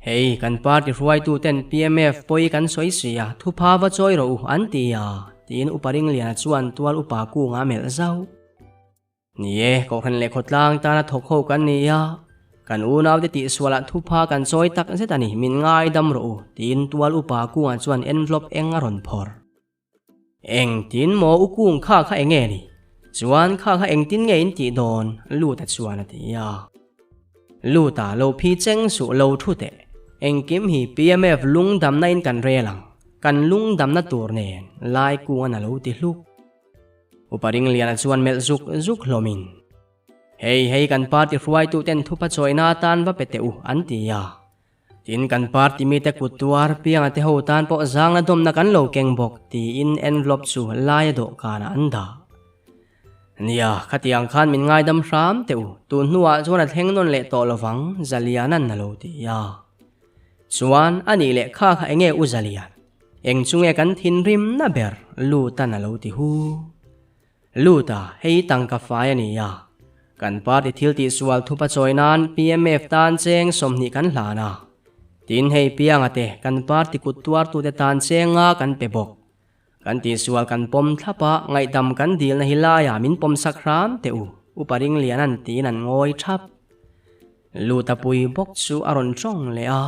Hei, kan party hruaitu ten PMF pawi kan sawi si a, thupha va chawi rawh u an ti a, tiin Upa Ringliana chuan tual upa kunga a melh zauh. Ni e, Kohhran leh khawtlang tana thawk ho kan ni a, kan unaute tihsualah thupha kan chawi tak zet a ni, min ngaidam rawh u, tiin tual upa kungah chuan envelope eng a rawn phawrh. Engtin maw u kung kha kha enge ni? Chuan kha kha engtin nge in tih dawn? Luta chuan a ti a. Luta lo phi cheng suh lo thu teh. Engkim hi PMF lungdamna in kan rel ang, kan lungdamna tur nen lai kungan a lo ti hluk. Upa Ringliana chuan melh zuk zuk hlawmin, Hei hei kan party hruaituten thupa chawina atan va pe teh u, an ti a. Tin, kan party mite kut tuar pianga te ho tan pawh zangna dawmna kan lo keng bawk, tiin envelope chu laia dawhkanah an dah. Nia, khatiang khan min ngaidam hram teh u, tun hnuah chuan a thleng nawn leh tawh lovang, Zaliana'n a lo ti a. Chuan, anih leh kha kha enge u Zalian? Eng chu nge kan thinrimna ber Lutan a lo ti hu. Luta, hei tangka fai a ni a. Kan party thil tihsual thupa chawi nan PMF tan cheng 20 kan hlan a. Tin hei pianga te kan party kut tuartute tan chenga kan pe bawk. Kan tihsual kan pawm thlap a, ngaihdam kan dilna hi laiah min pawm sak hram teh u, Upa Ringliana'n tiin an ngawi thap. Luta pui bawk chu a rawn tawng leh a.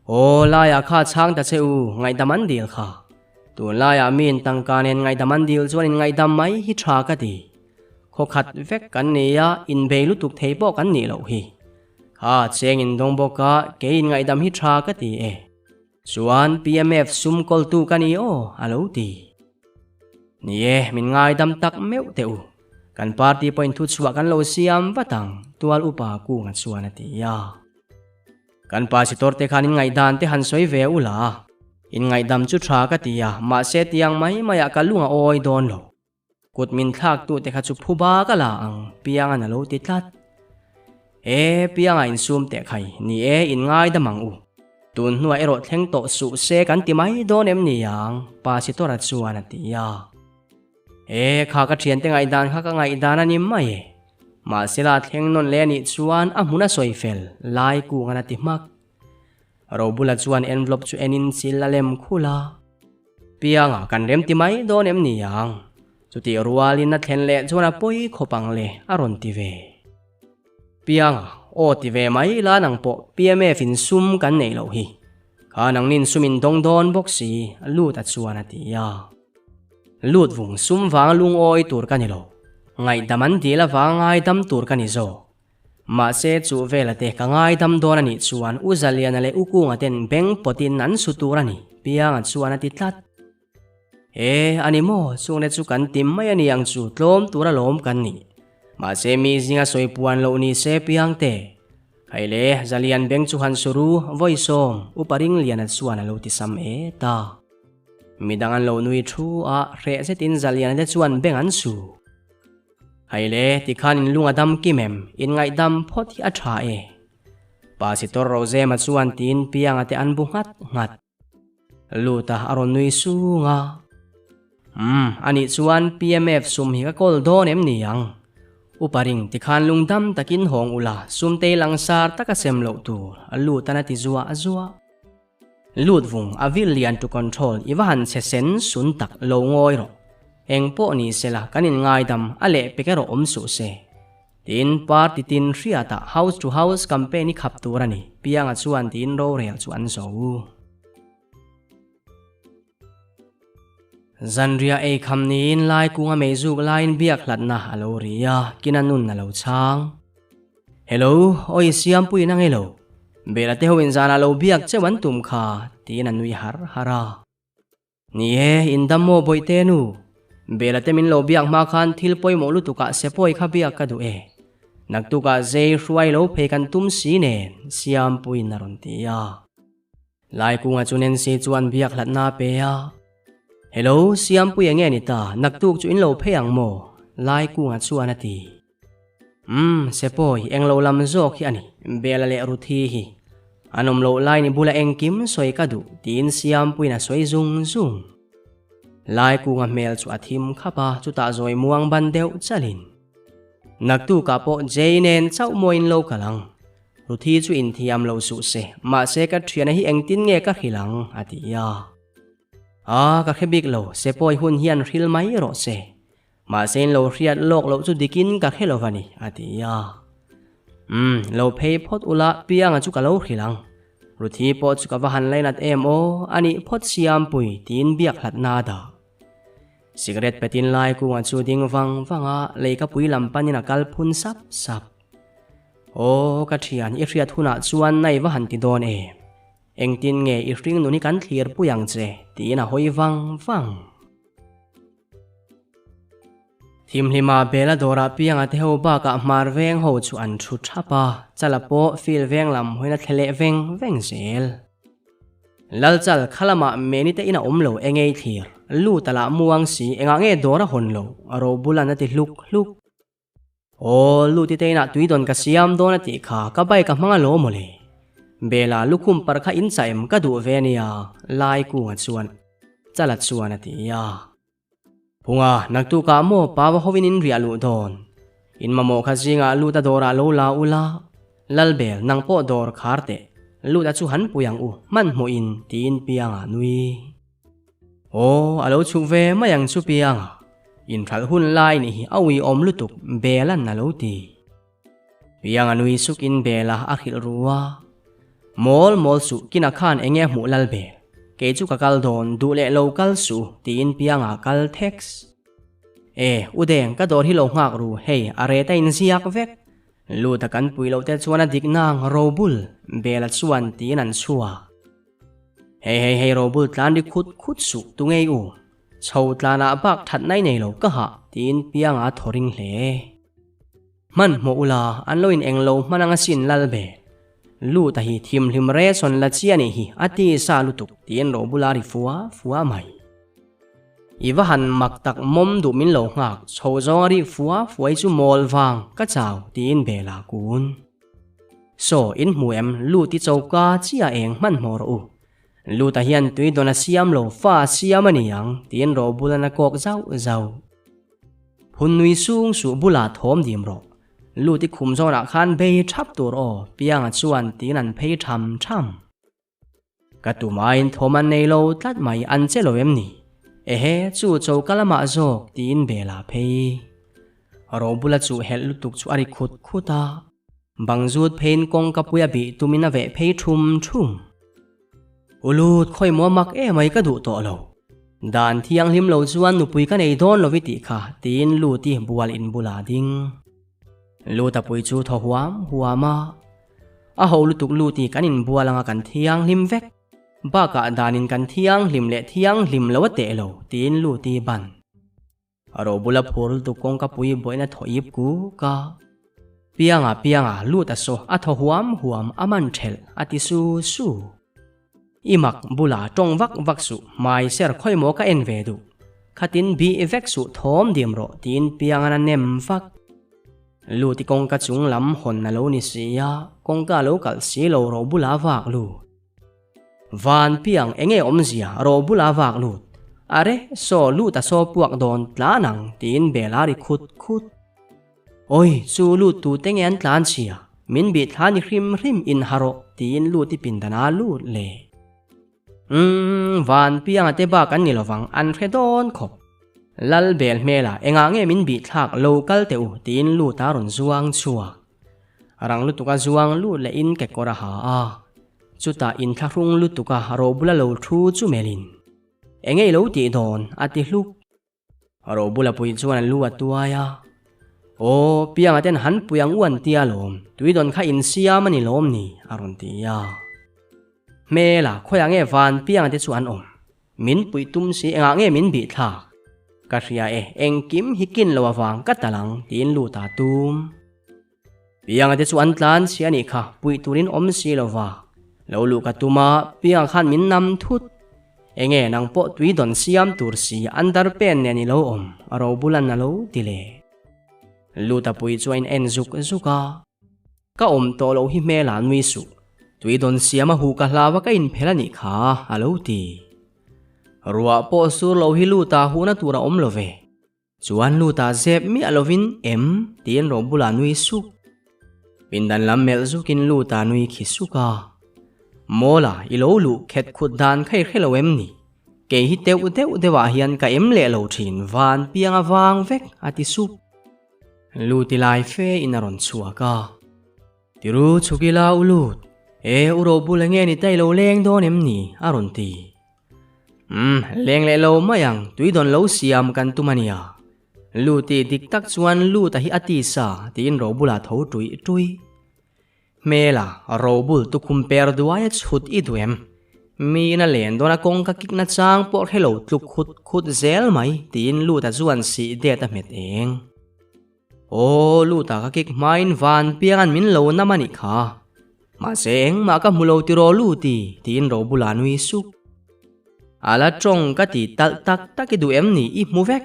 Aw, laiah kha chhang ta che u, ngaihdam an dil kha. Tunlaiah miin tangka nen ngaihdam an dil chuan inngaihdam mai hi tha ka ti. Khaw khat vek kan ni a, inbei lutuk thei pawh kan nih loh hi. Kha cheng indawng bawk a, kei inngaihdam hi tha ka ti e. Chuan PMF sum kawltu ka ni aw, a lo ti. Ni e, min ngaidam tak meuh teh u. Kan party pawhin thuchhuah kan lo siam vat ang, tual upa kunga chuan a ti a. Kan pasitor te khan in ngaihdan te han sawi ve ula a, in ngaihdam chu tha ka ti a, mahse tiang mai maiah ka lung a awi dawn lo. Kut min thlak tu te kha chu phuba ka la ang, Pianga'n a lo ti tlat. E, Pianga insum teh khai, ni e, in ngaidam ang u. Tun hnuah erawh thleng tawh suh se kan ti mai dawn em ni ang, Pasitora chuan a ti a. E, kha ka thiante ngaihdan kha ka ngaihdan a ni mai e. Mahsela thleng nawn leh a nih chuan a hmun a sawi fel, lai kungan a ti hmak. Robula chuan envelope chu enin chil a lem khul a. Pianga kan rem ti mai dawn em ni ang? Chutih rualin a thlen leh chuan a pawi khawp ang le a rawn ti ve. Pianga, aw ti ve mai la nang pawh PMF in sum kan neih loh hi. Kha nangnin sum in dawng dawn bawk si, Luta chuan a ti a. Lut vung sum vanga lungawi tur ka ni lo. Ngaihdam an dil avanga ngaidam tur ka ni zawk. Mahse chu vela te ka ngaidam dawn a nih chuan U Zaliana leh U Kunga ten beng pawtin an su tur a ni, Pianga chuan a ti tlat. E, a ni maw, chungne chu kan tim mai a ni ang chu, tlawm tur alawm kan nih. Mahse mi zinga sawi puan loh ni se Piangte. Haile, Zalian beng chu han su ru, vawi sawm, Upa Ringliana chuan a lo ti sam e ta. Midang an lo nui thu a, hreh zetin Zaliana te chuan beng an su. Haile, tikhan in lung a dam kim em? In ngaihdam phawt hi a tha e. Pasitor Rozema chuan tiin Pianga te an bu nghat nghat. Luta a rawn nui sung a. Umm, anih chuan PMF sum hi ka kawl dawn em ni ang? Upa ring tikhan lungdam takin hawng ula, sumtei langsar taka sem loh tur, Lutan a ti zuah zuah. Lut vung a vil lian to control i va han chhe sen sun tak lo ngawi rawh. Eng pawh ni se la kan in ngaidam a leh pek erawh awm suh se. Tin party tin hriatah house to house campaign i khap tur a ni Pianga chuan tiin rorel chu an zo. Zanriah ei kham niin lai kunga meizuk laiin biak hlatna a lo ri a, kina nun a lo chhang. Hello, awi Siampuiin a ngei lo. Bela te ho in zanah lo biak cheu an tum kha, tiin a nui har har a. Ni e, in dam maw Bawihte nu? Bela te min lo biak hma khan thil pawimawh lutukah sepawi kha biak ka duh e. Naktukah zei hruai lo phei kan tum si nen, Siampuiin a rawn ti a. Laikunga chu Nancy chuan biak hlatna a pe a. Hello, Siampui enge ni ta, naktuk chu in lo phei ang maw? Laikunga chuan a ti. Umm, Sepawi, englo lam zawk hi a ni, Bela leh Ruthi hi. An awm loh lai ni bula engkim sawi ka duh, tiin Siampuiin a sawi zung zung. Laikunga hmel chu a thim khap a, chutah zawi muang ban deuh chalin. Naktukah pawh Jay nen chauh mawiin lo kal ang. Ruthi chu inthiam lo suh se, mahse ka thiana hi engtin nge ka hrilh ang? a ti a. A, ka hre bik lo, sepawi hun hian hril mai rawh se. Mahse in lo hriat lawk loh chu dikin ka hre lo va ni, a ti a. Umm, lo phei phawt ula, Pianga chu ka lo hrilh ang. Ruthi pawh chu ka va han lainat em aw, a nih phawt Siampui, tiin biak hlatna a dah. Cigarette petin lai kungah chu ding vang vang a, leikapui lam panin a kal phun sap sap. Aw, ka thian, i hriat hunah chuan nai va han ti dawn em? Engtin nge i hring nun hi kan thlir pui ang che? tiin a hawi vang vang. Thimhlima Bela dawrah pianga te ho bakah hmar veng ho chu an thu thap a, chala pawh fil veng lam hawiin a thle leh veng veng zel. Lalchal kha lamah meni te in a awm lo engei thlir, lut a lah muang si engah nge dawr a hawn lo, ro bulan a ti hluk hluk. Aw, luti te inah tui dawn ka siam dawn a tih kha ka bike a hmang a lo mawle. Bela lukhum par kha in chah em ka duh ve ania, Lai kunga chuan Chala chuan a ti a. Phunga, naktukah maw pa va hovin in riah luh dawn? In mamawh kha zingah lut a dawrah lo la ula, Lalbel, nang pawh dawr khar teh, lut a chu han pui ang u, hmanhmawhin, tiin Pianga nui. Aw, a lo chhuk ve mai ang chu Pianga, inthralh hun lai nih hi a uiawm lutuk, Bela'n a lo ti. Pianga nui sukin Bela a hrilh ru a, Mawl mawl suh, kina khan enge hmuh lal Bel? Kei chu ka kal dawn, duh leh lo kal suh, tiin Pianga kal theks. E, u Deng, ka dawr hi lo nghak ru, hei, a ret a inziak vek. Lut a kan pui loh te chuan a dik nang, Robul, Bela chuan tiin an chhuak. Hei hei hei Robul tlan ri khut khut suh, tu ngei u? Chho tlanah bak that nai nei lo ka hah, tiin Pianga thaw ring hle. Hmanhmawh ula, an lo in eng lo hman anga sin lal ve. Luta hi thimhlim re sawn la chi a nih hi, a ti sa lutuk, tiin Robula ri fua fua mai. I va han mak tak mawm duh min lo nghak, chho zawnga ri fua fuai chu mawl vang, ka chau, tiin Bela kun. Saw, in hmu em, lut i choka chiah eng hmanhmawh rawh u. Luta hian tui dawn a siam lo, fa a siam a ni ang, tiin Robulan a kawk zauh zauh. Phun nui sung suh bulah thawm dim rawh. Lut i khum zawnah khan bei thap tur aw, Pianga chuan tiin an phei tham tham. Ka tumaiin thawm an nei lo tlat mai, an che lo em ni? Ehe, chu choka lamah zawk, tiin Bela phei. Robula chu helh lutuk chu a ri khut khut a. Bang zut pheiin kawngka pui a bih tumin a veh phei thum thum. U lut, khawi maw mak emai ka duh tawh lo. Dan thianghlim lo chuan nupui ka nei dawn lo i tih kha, tiin Luti bual in bulah a ding. Luta pui chu thaw huam huam a. A ho lutuk Luti kan inbual anga kan thianghlim vek. Bakah danin kan thianghlim leh thianghlim lo a teh lo, tiin Luti ban. A ro bula phur lutuk kawngka pui buaina thaw ip kuk a. Pianga pianga lut a saw a thaw huam huam a man thelh a ti su su. I mak bula tawng vak vak suh hmai ser khawi maw ka en ve duh. Khatin bih vek suh thawm dim rawh tiin piangan a nem vak. Lut i kawngka chung lam hawn a lo ni si a, kawngka a lo kalh si lo ro bula vak lut. Van piang enge awmzia ro bula vak lut. Are, saw lut a saw puak dawn tlan ang tiin bel a ri khut khut. Awi, chu lut tu te nge an tlan chhia, min bih thla ni hrim hrim in ha rawh tiin lut i pindan a lut le. Umm, van pianga te bak an ni lovang an hre dawn khawp. Lal bel hmelah engah nge min bih thlak lo kal teh u tiin lut a rawn zuang chhuak. Rang lutuk a zuang lut leh in kekawr a ha a, chutah inthlahrung lutuk a Robula lo thu chu melhin, Enge i lo tih dawn? a ti hluk. Robula pui chuan a lu a tuai a, Aw, Pianga ten han pui ang u an tia lawm, tui dawn kha insiam a ni lawm ni? a rawn ti a. Hmela, khawiah nge van Pianga te chu an awm? Min puih tum si engah nge min bih thlak? Ka hria e, engkim hi kin lo avang ka tal ang, tiin lut a tum. Pianga te chu an tlan chhia anih kha, puih turin awm si lo va. Lo luh ka tum a, Pianga khan min nam thut. Enge nang pawh tui dawn siam tur si underpant nen i lo awm, Robulan a lo ti leh. Luta pui chu a in en zuk zuk a. Ka awm tawh loh hi hmel ah nui suh, tui dawn siam a huh ka hlau a ka inphelh a nih kha, a lo ti. Ruah pawh sur lo hi Luta huhna tur a awm lo ve. Chuan Luta zep miah lovin em tiin ro bulah nui suk. Pindan lam melh zukin Luta nui khi suk a. Mawla i lo luh khet khut dan kha i hre lo em ni? Kei hi teuh deuh deuhah hian ka em leh lo thin van piang a vang vek a ti sup. Luti lai fe in a rawn chhuak a. Tiru chhuk ila u Lut, e u ro bul enge ni ta i lo leng dawn em ni? a rawn ti. Umm, leng leh lo mai ang, tui dawn lo siam kan tum a nia. Luti dik tak chuan Luta hi a ti sa tiin ro bulah tho tuih tuih. Hmela, robul tukhum per duai a chhut i duh em? Miin a len dawn a kawng ka kik na chang pawh hre lo tluk khut khut zel mai tiin Luta chuan sih det a hmet eng. Aw, Luta ka kik hmain van piangan min lo nam a nih kha. Mahse engmah ka hmu lo tiraw Luti tiin Robula nui suk. A la tawng ka ti talh tak tak i duh em ni i hmu vek.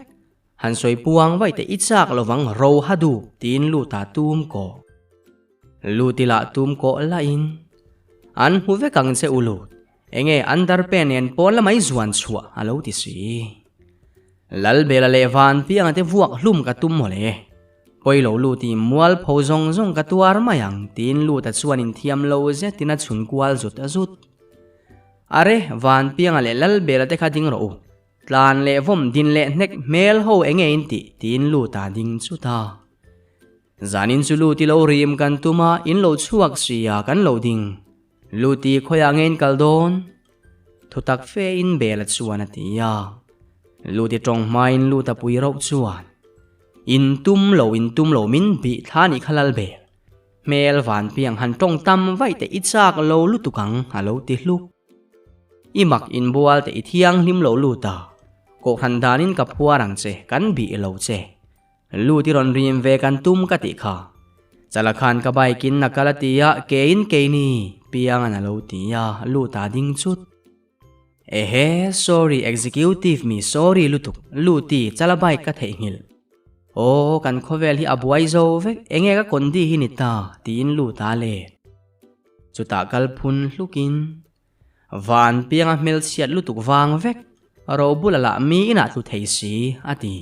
Han sawi puang vaih teh i chak lovang ro ha duh tiin Luta tum kawh. Luti lah tum kawh lahin an hmu vek ang che u Lut, enge an darpe nen pawn lamai zuan chhuah a lo ti si. Lalbela leh Vanpianga te vuak hlum ka tum mawle. Pawi lo Luti mualpho zawng zawng ka tuar mai ang tiin Luta chuan inthiam lo zetin a chhun kual zut zut. Are, Vanpianga leh Lalbela te kha ding rawh u. Tlan leh vawm din leh hnek hmel ho enge in tih tiin lut a ding chut a. Zanin chu lut i lo rim kan tum a, in lo chhuak si a kan lo ding. Lut i khawiah nge in kal dawn? Thutak fe in bel a chuan a ti a. Lut i tawng hmain lut a pui rauh chuan, In tum lo in tum lo min bih thla nih kha lal bel. Hmel van piang han tawng tam vaih teh i chak lo lutuk ang a lo ti hluk. I mak inbual teh i thianghlim lo lut a, kohhran danin ka phuar ang che, kan bih lo che. Lut i rawn rim ve kan tum ka tih kha. Chala khan ka bike in a kal a ti a, keiin keini piangan a lo ti a, lut a ding chut. Ehe, sorry executive mi sorry lutuk, luti chala bike ka theihnghilh. Aw, kan khawvel hi a buai zo vek, enge ka kondi hi ni ta, tiin lut a let. Chutah kal phun hlukin, Van pianga hmelchhiat lutuk vang vek, ro bula lah mi inah tlu thei si, a ti.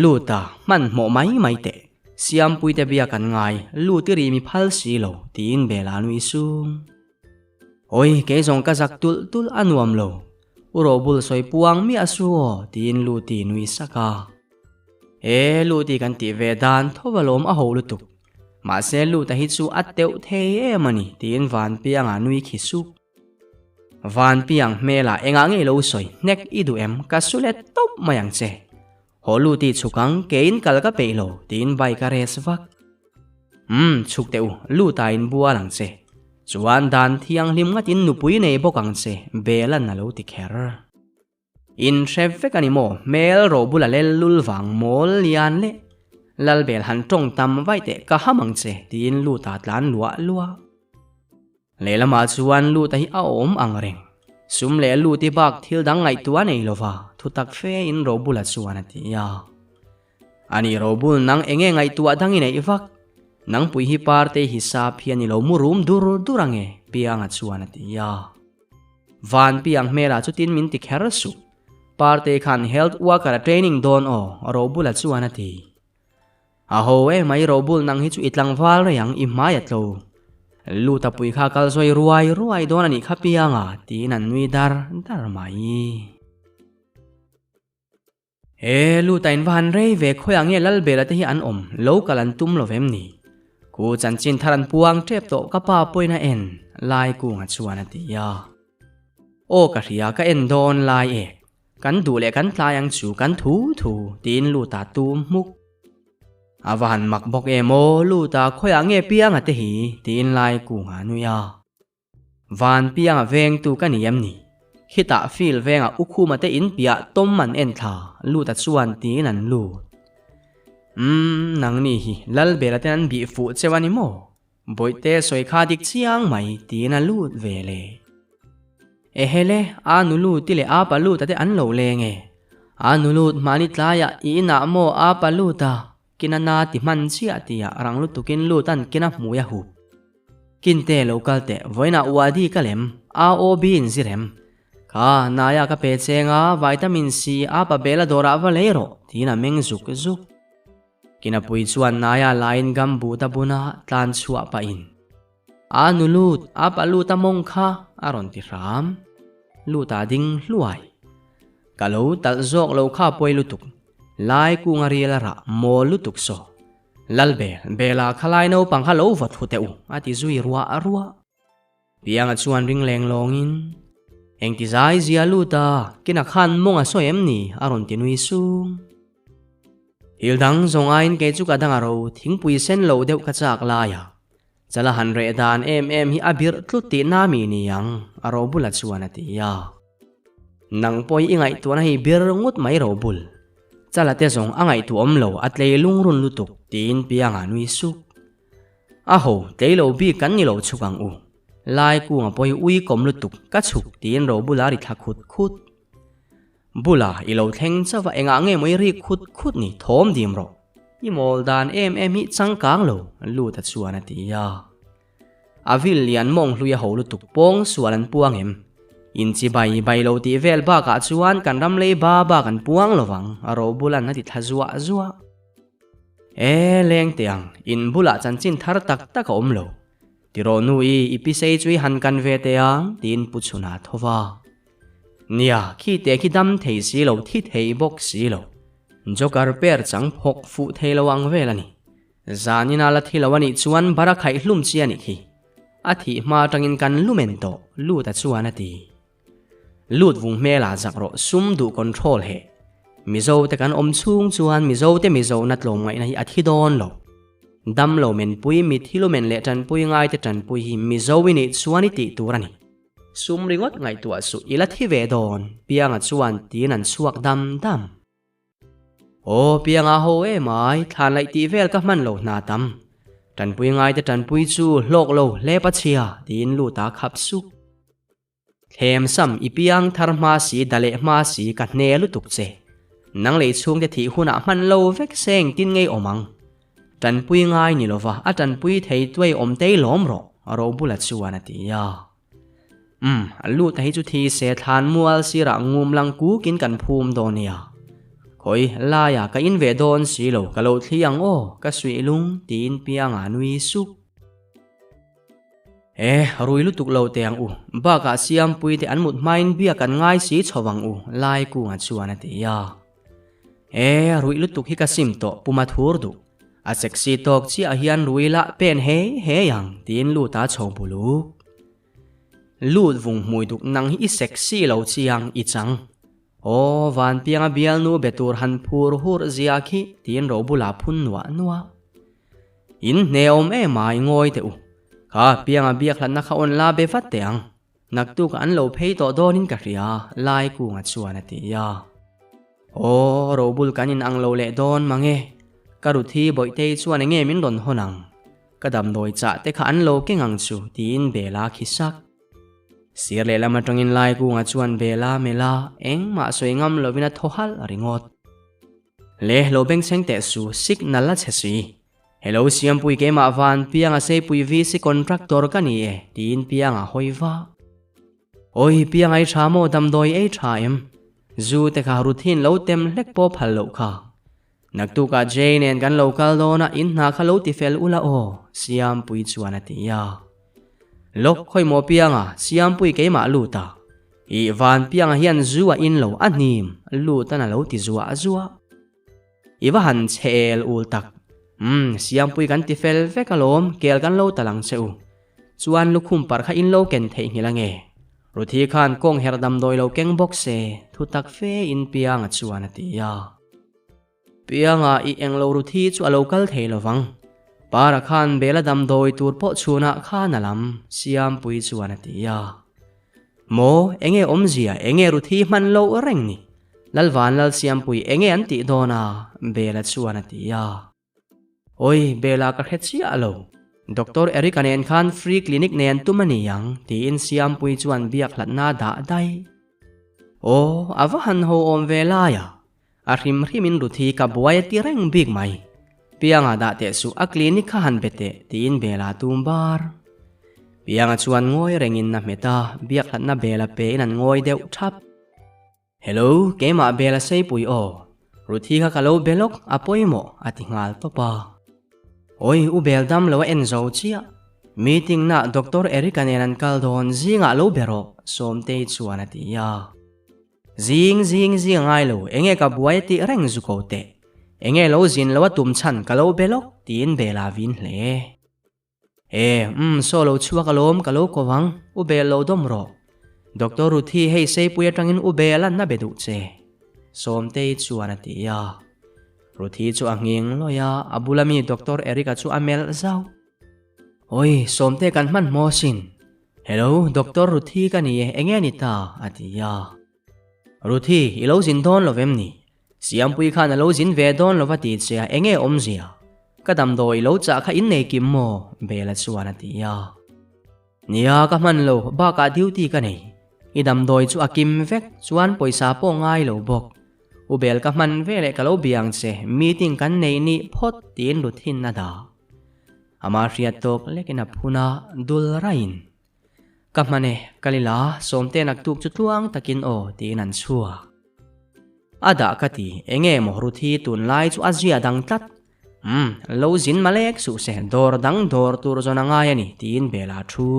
Luta, hmanhmawh mai mai teh, Siampuite bia kan ngai, lut i ri mi phal si lo, tiin Bela nui sung. Awi, kei zawng ka zak tulh tulh a nuam lo, u Robul sawi puang miah su aw, tiin Luti nui sak a. E, Luti kan tih ve dan tho alawm a ho lutuk. Mahse Luta hi chu a teuh thei em a ni tiin Vanpianga nui khi sup. Vanpiang hmelah engah ngei lo sawi hnek i duh em ka su let tawp mai ang che. Haw Luti chhuk ang keiin kal ka peih lo tiin bike a race vak. Umm chhuk teh u Luta in bual ang che. Chuan dan thianghlim ngatin nupui nei bawk ang che Bela'n a lo ti kher. In hre vek a ni maw? Hmel ro bula lel lul vang mawl lian leh Lalbel han tawng tam vaih teh ka ham ang che tiin Luta tlan luah luah. Lehlamah chuan Luta hi a awm ang reng. Sum leh Luti bak thil dang ngaihtuah nei lova thutak fe in Robula chuan a ti a. Ani Robul nang enge ngaihtuah dang i neih vak? Nangpui hi Partei hisap hian i lo mu rum dur dur ange Pianga chuan a ti a. Van piang hmelah chutin min ti kher suh. Partei khan health worker a training dawn aw, Robula chuan a ti. A ho e mai Robul nang hi chu i tlangval rei ang i hmai a tlo. Luta pui kha kal zawi ruai ruai dawn a nih kha pianga tiin an nui dar dar mai. He luta in va han rei ve khawiah nge Lalbela te hi an awm lo kal an tum lo vem ni? Ku chanchin thar an puang tep tawh ka pa pawhin a en lai kunga chuan a ti a. Aw ka hria ka en dawn lai ek kan duh leh kan tlai ang chu kan thu thu tiin luta tum hmuk. A va han mak bawk em aw luta khawiah nge pianga te hi tiin lai kunga a nui a. Van pianga vengtu ka ni em ni? Khitah field vengah Ukhuma te in piah tawm an en thla, Luta chuan tiin an lut. Umm, nangni hi Lalbela ten an bih fuh cheu a ni maw? Bawihte sawi kha dik chiang mai tiin a lut ve le. Ehele, a nu lut i leh a pa lut a te an lo leng e. A nu lut hmani tlaiah i inah maw a pa lut a, kina na ti hman chiah tia rang lutukin lut an kina hmui a hup. Kinte lo kal teh, vawiinah Wadi ka lem, AOB in zirem. Kha, naia ka pe cheng a, vitamin C a pa bela dawrah va lei rawh, tiin a meng zuk zuk. Kinapui chuan naia laiin gumboot a bun a, tlan chhuah pahin, A nu lut, a pa lut a mawng kha, a rawn ti hram. Lut a ding hluai. Ka lo talh zawk lo kha pawi lutuk, lai kunga rial a rah mawl lutuk saw. Lalbel, Bela khalai naupang kha lo va thu teh u, a ti zui ruah ruah. Pianga chuan ring leng lawngin, Engti zai zia lut a, kina khan mawng a sawi em ni? a rawn ti nui sung. Thil dang zawng aiin kei chu ka dang a ro, thingpui sen lo deuh ka chak lai a. Chala han reh dan em em hi a birh tlut tih na mi ni ang, a ro bula chuan a ti a. Nang pawh hi i ngaihtuahna hi bir ngut mai ro bul. Chala te zawng a ngaihtuah awm lo, a tlei lungrun lutuk, tiin Pianga nui suk. A ho, tlei lo bik kan ni lo chhuk ang u. Lai kunga pawh hi ui kawm lutuk, ka chhuk, tiin ro bula ri thla khut khut. Bula, i lo thleng chauh a, engah nge maw i rik khut khut ni, thawm dim rawh. I mawl dan em em hi changkang lo, Luta chuan a ti a. A vil lian mawng hlui a ho lutuk pawng sual an puang em? Inchi bai bai lo tih vel bakah chuan kan ram lei ba bak an puang lo vang, a ro bulan a ti thla zuah zuah. E, leng teh ang, in bulah chanchin thar tak tak a awm lo. Tiraw nu i, i pisei chu i han kan ve teh ang, tiin Pu Chhuna a tho va. Nia, khi teh khi dam thei si lo, thi thei bawk si lo. Joker per chang phawk fuh thei lo ang vel a ni. Zanina la thi lo a nih chuan bara khaih hlum chi a nih khi. A thih hma atangin kan lumen tawh, Luta chuan a ti. Lut vung hmelah zak rawh sum duh control heh. Mizo te kan awm chhung chuan Mizo te Mizo na tlawmngaihna hi a thi dawn lo. Dam lo menpui, mithi lumen leh tanpui ngai te tanpui hi Mizo i nih chuan i tih tur a ni. Sum ringawt ngaihtuah suh i la thi ve dawn, Pianga chuan tiin an chhuak dam dam. Aw, pianga ho em ai, thlan laih tih vel ka hman lo hna tam. Tanpui ngaite tanpui chu hlawk lo hle pachhia, tiin lut a khap sup. Thlem sam i piang thar hma si da leh hma si ka hne lutuk che. Nang lei chhungte thih hunah hman lo vek se engtin ngei awm ang. Tanpui ngai ni lova a tanpui thei tuai awm tei lawm rawh, Robula chuan a ti a. Umm, a lut a hi chu thi se thlan mual sirah ngum lang kukin kan phum dawn nia. Khawi, laia ka in ve dawn si lo, ka lo thli ang aw, ka suih lung, tiin Pianga nui sup. E, rui lutuk lo teh ang u, bakah Siampui te an mut hmain biak an ngai si chho ang u, Lai Kunga chuan a ti a. E, ruih lutuk hi ka sim tawh, puma thur duh. A sexy tawk chiah hian rui lah pen hei hei ang, tiin lut a chho buluk. Lut vung hmui duk nang hi i sexy lo chiang, i chang. Aw, Vanpianga bialnu be tur han phur hur zia khi, tiin ro bulah phun nuah nuah. In hneawm em a, i ngawi teh u. Kha, Pianga biak hlatna kha awn la be vat teh ang. Naktuk an lo phei tawh dawnin ka hria, Lai Kunga chuan a ti a. Aw, robul kan in ang lo leh dawn mang e. Ka Ruthi Bawihtei chuan enge min rawn hawn ang? Ka damdawi chah te kha an lo keng ang chu, tiin Bela khi sak. Sir lehlam atangin Lai Kunga chuan Bela melh a, engmah sawi ngam lovin a thaw halh ringawt. Le, lo bengchheng teh su, signal a chhe si. Hello Siampui keimah van Pianga Seipui VC contractor ka ni e, tiin Pianga hawi va. Awi Pianga i tha maw damdawi ei tha em? Zu te kha Ruthin lo tem hlek pawh phal loh kha. Naktukah Jay nen kan lo kal dawn a, in hna kha lo ti fel ula aw, Siampui chuan a ti a. Lawk khawi maw Pianga, Siampui keimah lut a. I Vanpianga hian zu a in lo a hnim lutan a lo ti zuah zuah. I va han chhe el ul tak. Umm, Siampui kan ti fel vek alawm, kel kan lo tal ang che u. Chuan lukhum parh kha in lo ken theihnghilh ange. Ruthi khan kawng herh damdawi lo keng bawk se, thu tak fe in Pianga chuan a ti a. Pianga i englo Ruthi chu a lo kal thei lovang. Para khan Bela damdawi tur pawh chhunah khan a lam, Siampui chuan a ti a. Maw, enge awmzia, enge Ruthi hman loh reng ni? Lalvan Lalsiampui enge an tih dawn a? Bela chuan a ti a. Oi, Bela ka hre chiah lo. Doctor Eric-a nen khan free clinic nen tum a ni ang, tiin Siampuii chuan biak hlatna a dah daih. Aw, a va han ho awm ve lai a. A hrim hrimin Ruthi ka buai a ti reng bik mai. Pianga dah teh suh, a clinic kha han be teh, tiin Bela tum bar. Pianga chuan ngawi rengin a hmet a, biak hlatna Bela pein an ngawi deuh thap. Hello, keimah Bela Seipui aw. Ruthi kha ka lo be lawk, a pawimawh, a ti nghal tawp a. Awi, u Bel dam lo a en zo chiah. Meeting na Doctor Eric-a nen an kal dawn, zingah lo be rawh, Sawmtei chuan a ti a. Zing, zing, zing a ngai lo, enge ka buai a tih reng zu ko teh. Enge lo zin lo a tum chhan ka lo be lawk, tiin Bela vin hle. E, umm, saw lo chhuak alawm ka lo ko vang, u bel lo dawm rawh. Doctor Ruthi hei Seipui atangin u bel an a be duh che. Sawmtei chuan a ti a. Ruthi chu a nghing lawih a, a bula mi Doctor Eric-a chu a melh zauh. Awi, Sawmte kan hmanhmawh asin. Hello, Doctor Ruthi ka ni e, enge ni ta? a ti a. Ruthi, i lo zin dawn lo vem ni? Siampui khan a lo zin ve dawn lo va ti che a, enge awmzia? Ka damdawi lo chah kha in nei kim maw? Bela chuan a ti a. Nia, ka hman lo, bakah duty ka nei. I damdawi chu a kim vek, chuan pawisa pawh ngai lo bawk. U Bel ka hman ve leh ka lo bia ang che, meeting kan nei nih phawt tiin Ruthin a dah. Ama hriat tawk lekin a phun a, dul raiin. Ka hman e, ka li la, Sawmte naktuk chu tluang takin aw tiin an chhuak. A dah ka ti, enge maw Ruthi tunlai chu a zia dang tlat. Umm, lo zin malek suh se, dawr dang dawr tur zawn a ngai a ni tiin Bela thu.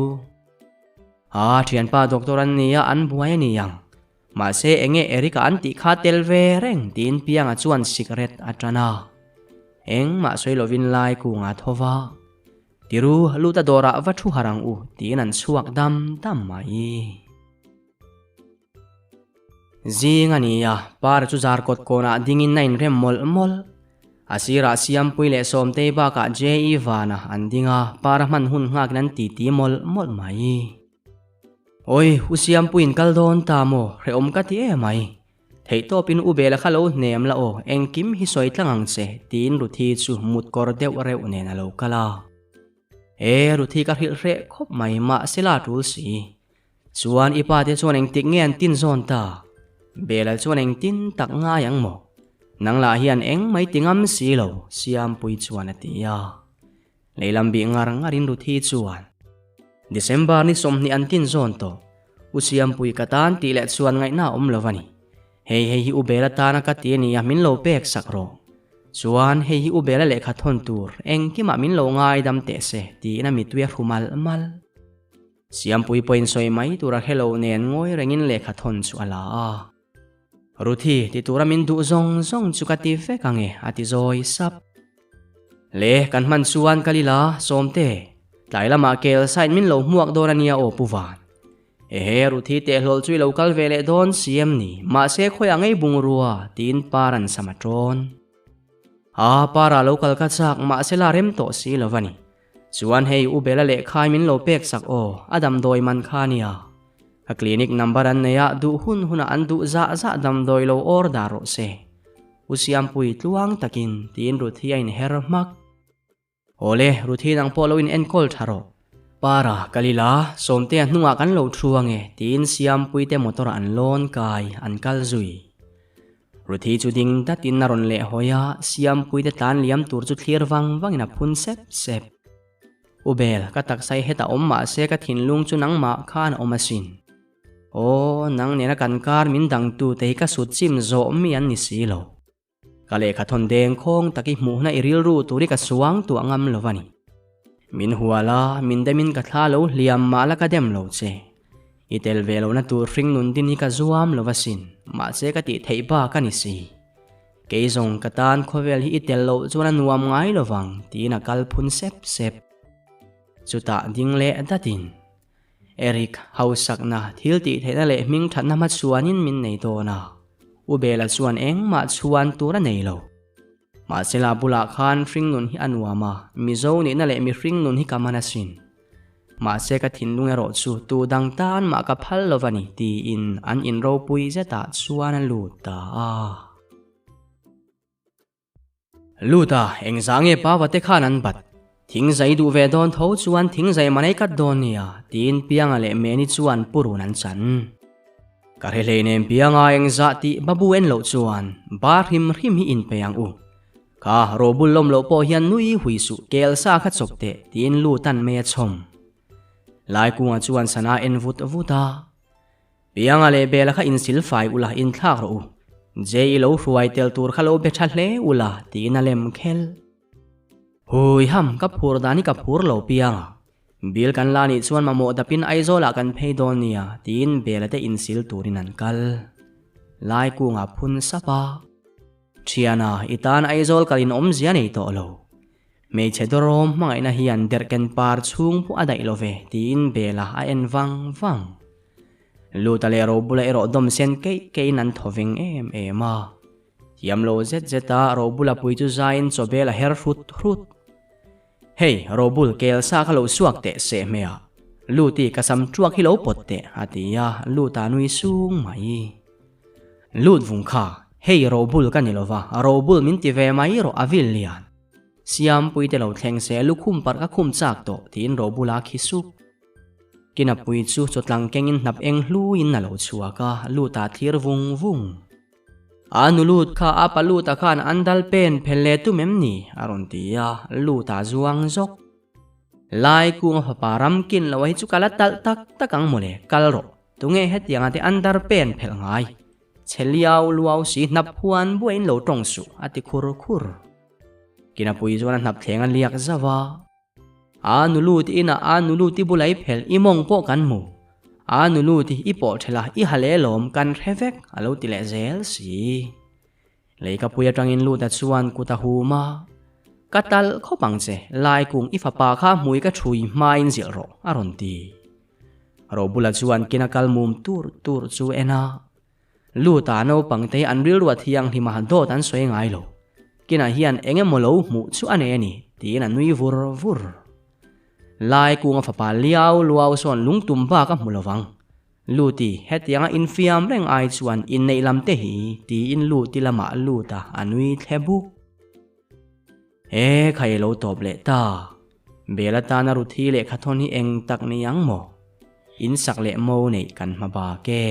A thianpa doctor an nia, an buai a ni ang. Mahse enge Eric-a an tih kha tel ve reng tiin Pianga chuan sikret a tan a. Engmah sawi lovin lai kungah tho va. Tiru, lut a dawrah va thu har ang u, tiin an chhuak dam dam mai. Zing a ni a, Para chu zarkawt kawnah dingin a inrem mawlh mawlh. A sirah Siampui leh Sawmtei bakah JE Vana an ding a, Para hman hun nghakin an titi mawlh mawlh mai. Awi, u Siampuiin kal dawn ta maw, hrehawm ka ti em mai. Theihtawpin u Bela kha lo hnem la aw, engkim hi sawi tlang ang che, tiin Ruthi chu mut kawr deuh reuh nen a lo kal a. E, Ruthi ka hrilh hreh khawp mai, mahse la tul si. Chuan i pa te chuan engtik nge an tin zawn ta? Bela chuan engtin tak ngai ang maw? Nang lah hian eng mai ti ngam si lo, Siampui chuan a ti a. Lehlam bih ngar ngarin Ruthi chuan, December ni 20 an tin zawn tawh. U Siampui ka tan tih leh chuan ngaihna a awm lo a ni. Hei hei hi U Bela tana ka ti a nia min lo pek sak rawh. Chuan hei hi U Bela lehkha thawn tur engkimah min lo ngaidam teh se tiin a mitui a hru mal mal. Siampui pawhin sawi mai tur a hre lo nen ngawi rengin lehkha thawn chu a la a. Ruthi, ti tura min duh zawng zawng chu ka ti vek ang e, a ti zawi sap. Le, kan hman chuan ka lila, Sawmte. Tlai lamah kel side min lo hmuak dawn a nia aw Pu Van. Ehe, Ruthi tehhlawl chu i lo kal ve leh dawn si em ni, mahse khawiah ngei bungrua, tiin par an sam a tawn. A, para lo kal ka chak, mahse la rem tawh si lo va ni. Chuan hei U Bela lehkhai min lo pek sak aw, a damdawi man kha nia. Ka clinic number an nei a, duh hun hunah an duh zah zah damdawi lo order rawh se. U Siampui tluang takin tiin Ruthi a inher hmak. Awle, Ruthi nang pawh lo in enkawl tha rawh. Para, Kalila, Sawmtea hnungah kan lo thu ange tiin Siampui te motor ah an lawn kai, an kal zui. Ruthi chu ding datin a rawn leh hawi a, Siampuite tlan liam tur chu thlir vang vangin a phun sep sep. U Bel, ka taksa hi hetah awm mah se ka thinlung chu nangmah khan a awm asin. Aw, nang nena kan kar min dangtu te hi ka sut chim zawh mi an ni si lo. Ka lehkha thawn deng khawng tak i hmuhna i rilru tur hi ka suang tuah ngam lo a ni. Min hual a, min demin ka thla lo hliam mah la ka dem lo che. I tel ve lohna tur hring nun din hi ka zuam lo asin, mahse ka tih theih bak a ni si. Kei zawng ka tan khawvel hi i tel loh chuan a nuam ngai lo vang, tiin a kal phun sep sep. Chutah ding leh datin, Eric, hausakna, thil tih theihna leh hming thatna hmachhuanin min nei dawn a, U Bela chuan engmah chhuan tur a nei lo. Mahsela bulah khan hring nun hi a nuam a, Mizo nihna leh mihring nun hi ka man asin. Mahse ka thinlung erawh chu tu dang tan mah ka phal lo va ni tiin an in ropui zetah chuan a lut ta a. Lut a, engzah nge Pava te khan an bat? Thing zai duh ve dawn tho chuan thing zai man ei kat dawn nia, tiin Pianga leh Meni chuan purun an chan. Ka hre hleinem Pianga engzah tih Babu en loh chuan ba hrim hrim hi inpe ang u. Kha robul lawm loh pawh hian nui hui suh kel sa kha chawp teh tiin Lutan mei a chhawm. Laikunga chuan sana en vut vut a. Pianga leh Bela kha insil fai ula inthlak rawh u. Jay i lo hruai tel tur kha lo be tha hle ula tiin a lem khel. Hui ham ka phur dan hi ka phur lo Pianga. Bill kan la nih chuan mamawh dapin Aizawl ah kan phei dawn nia tiin Bela te insil turin an kal. Laikunga phun sap a. Thiana, i tan Aizawl kal in awmzia nei tawh lo. Hmeichhe dawrawm hmangaihna hian derhken par chhung pawh a daih lo ve, tiin Bela a en vang vang. Luta leh Robula erawh dawm sen keih keihin an thaw veng em em a. Thiam lo zet zet a Robula pui chu zaiin chawbel a her hrut hrut. Hei, Robul, kel sa kha lo suak teh seh hmeh a. Luti, ka sam tuak hi lo pawt teh, a ti a, Luta nui sung mai. Lut vung kha, hei Robul ka ni lova, Robul min ti ve mai rawh a vil lian. Siampui te lo thleng se lukhum parh ka khum chak tawh tiin Robula khi sup. Kinapui chu chawtlang kengin hnap eng hluin a lo chhuak a, Luta thlir vung vung. A nu lut kha a pa Luta khan an dal pen phel leh tum em ni? a rawn ti a, Luta zuang zawk. Lai kunga fapa ram kin loh hi chu ka la talh tak tak ang mawle, kal rawh. Tunge hetianga te an dar pen phelh ngai? Chhe liau luau si hnap huan buaiin lo tawng suh, a ti khur khur. Kinapui chuan a hnap thleng a liak zauh a. A nu lut inah a nu lut i bula i phelh i mawng pawh kan hmu. A nu lut i pawh ṭhelh a i ha leh lawm kan hre vek, a lo ti leh zel si. Leikapui atangin Luta chuan kut a hum a, Ka talh khawp ang che, Laikung i fapa kha hmui ka ṭhui hmain zilh rawh, a rawn ti. Robula chuan kina kal mum tur tur chu en a, Luta naupangte hi an rilru a thianghlim a, dawt an sawi ngai lo. Kinah hian eng emaw lo hmuh chu a nei a ni, tiin a nui vur vur. Laikunga fapa liau luau sawn lungtum bak a hmu lo vang. Luti, hetianga infiam reng ai chuan inneih lam te hi tiin Luti lamah lut a, a nui thle buk. E, khai lo tawp leh ta. Bel atana Ruthi lehkhathawn hi eng tak ni ang maw? Insak leh mo neih kan hma bak e.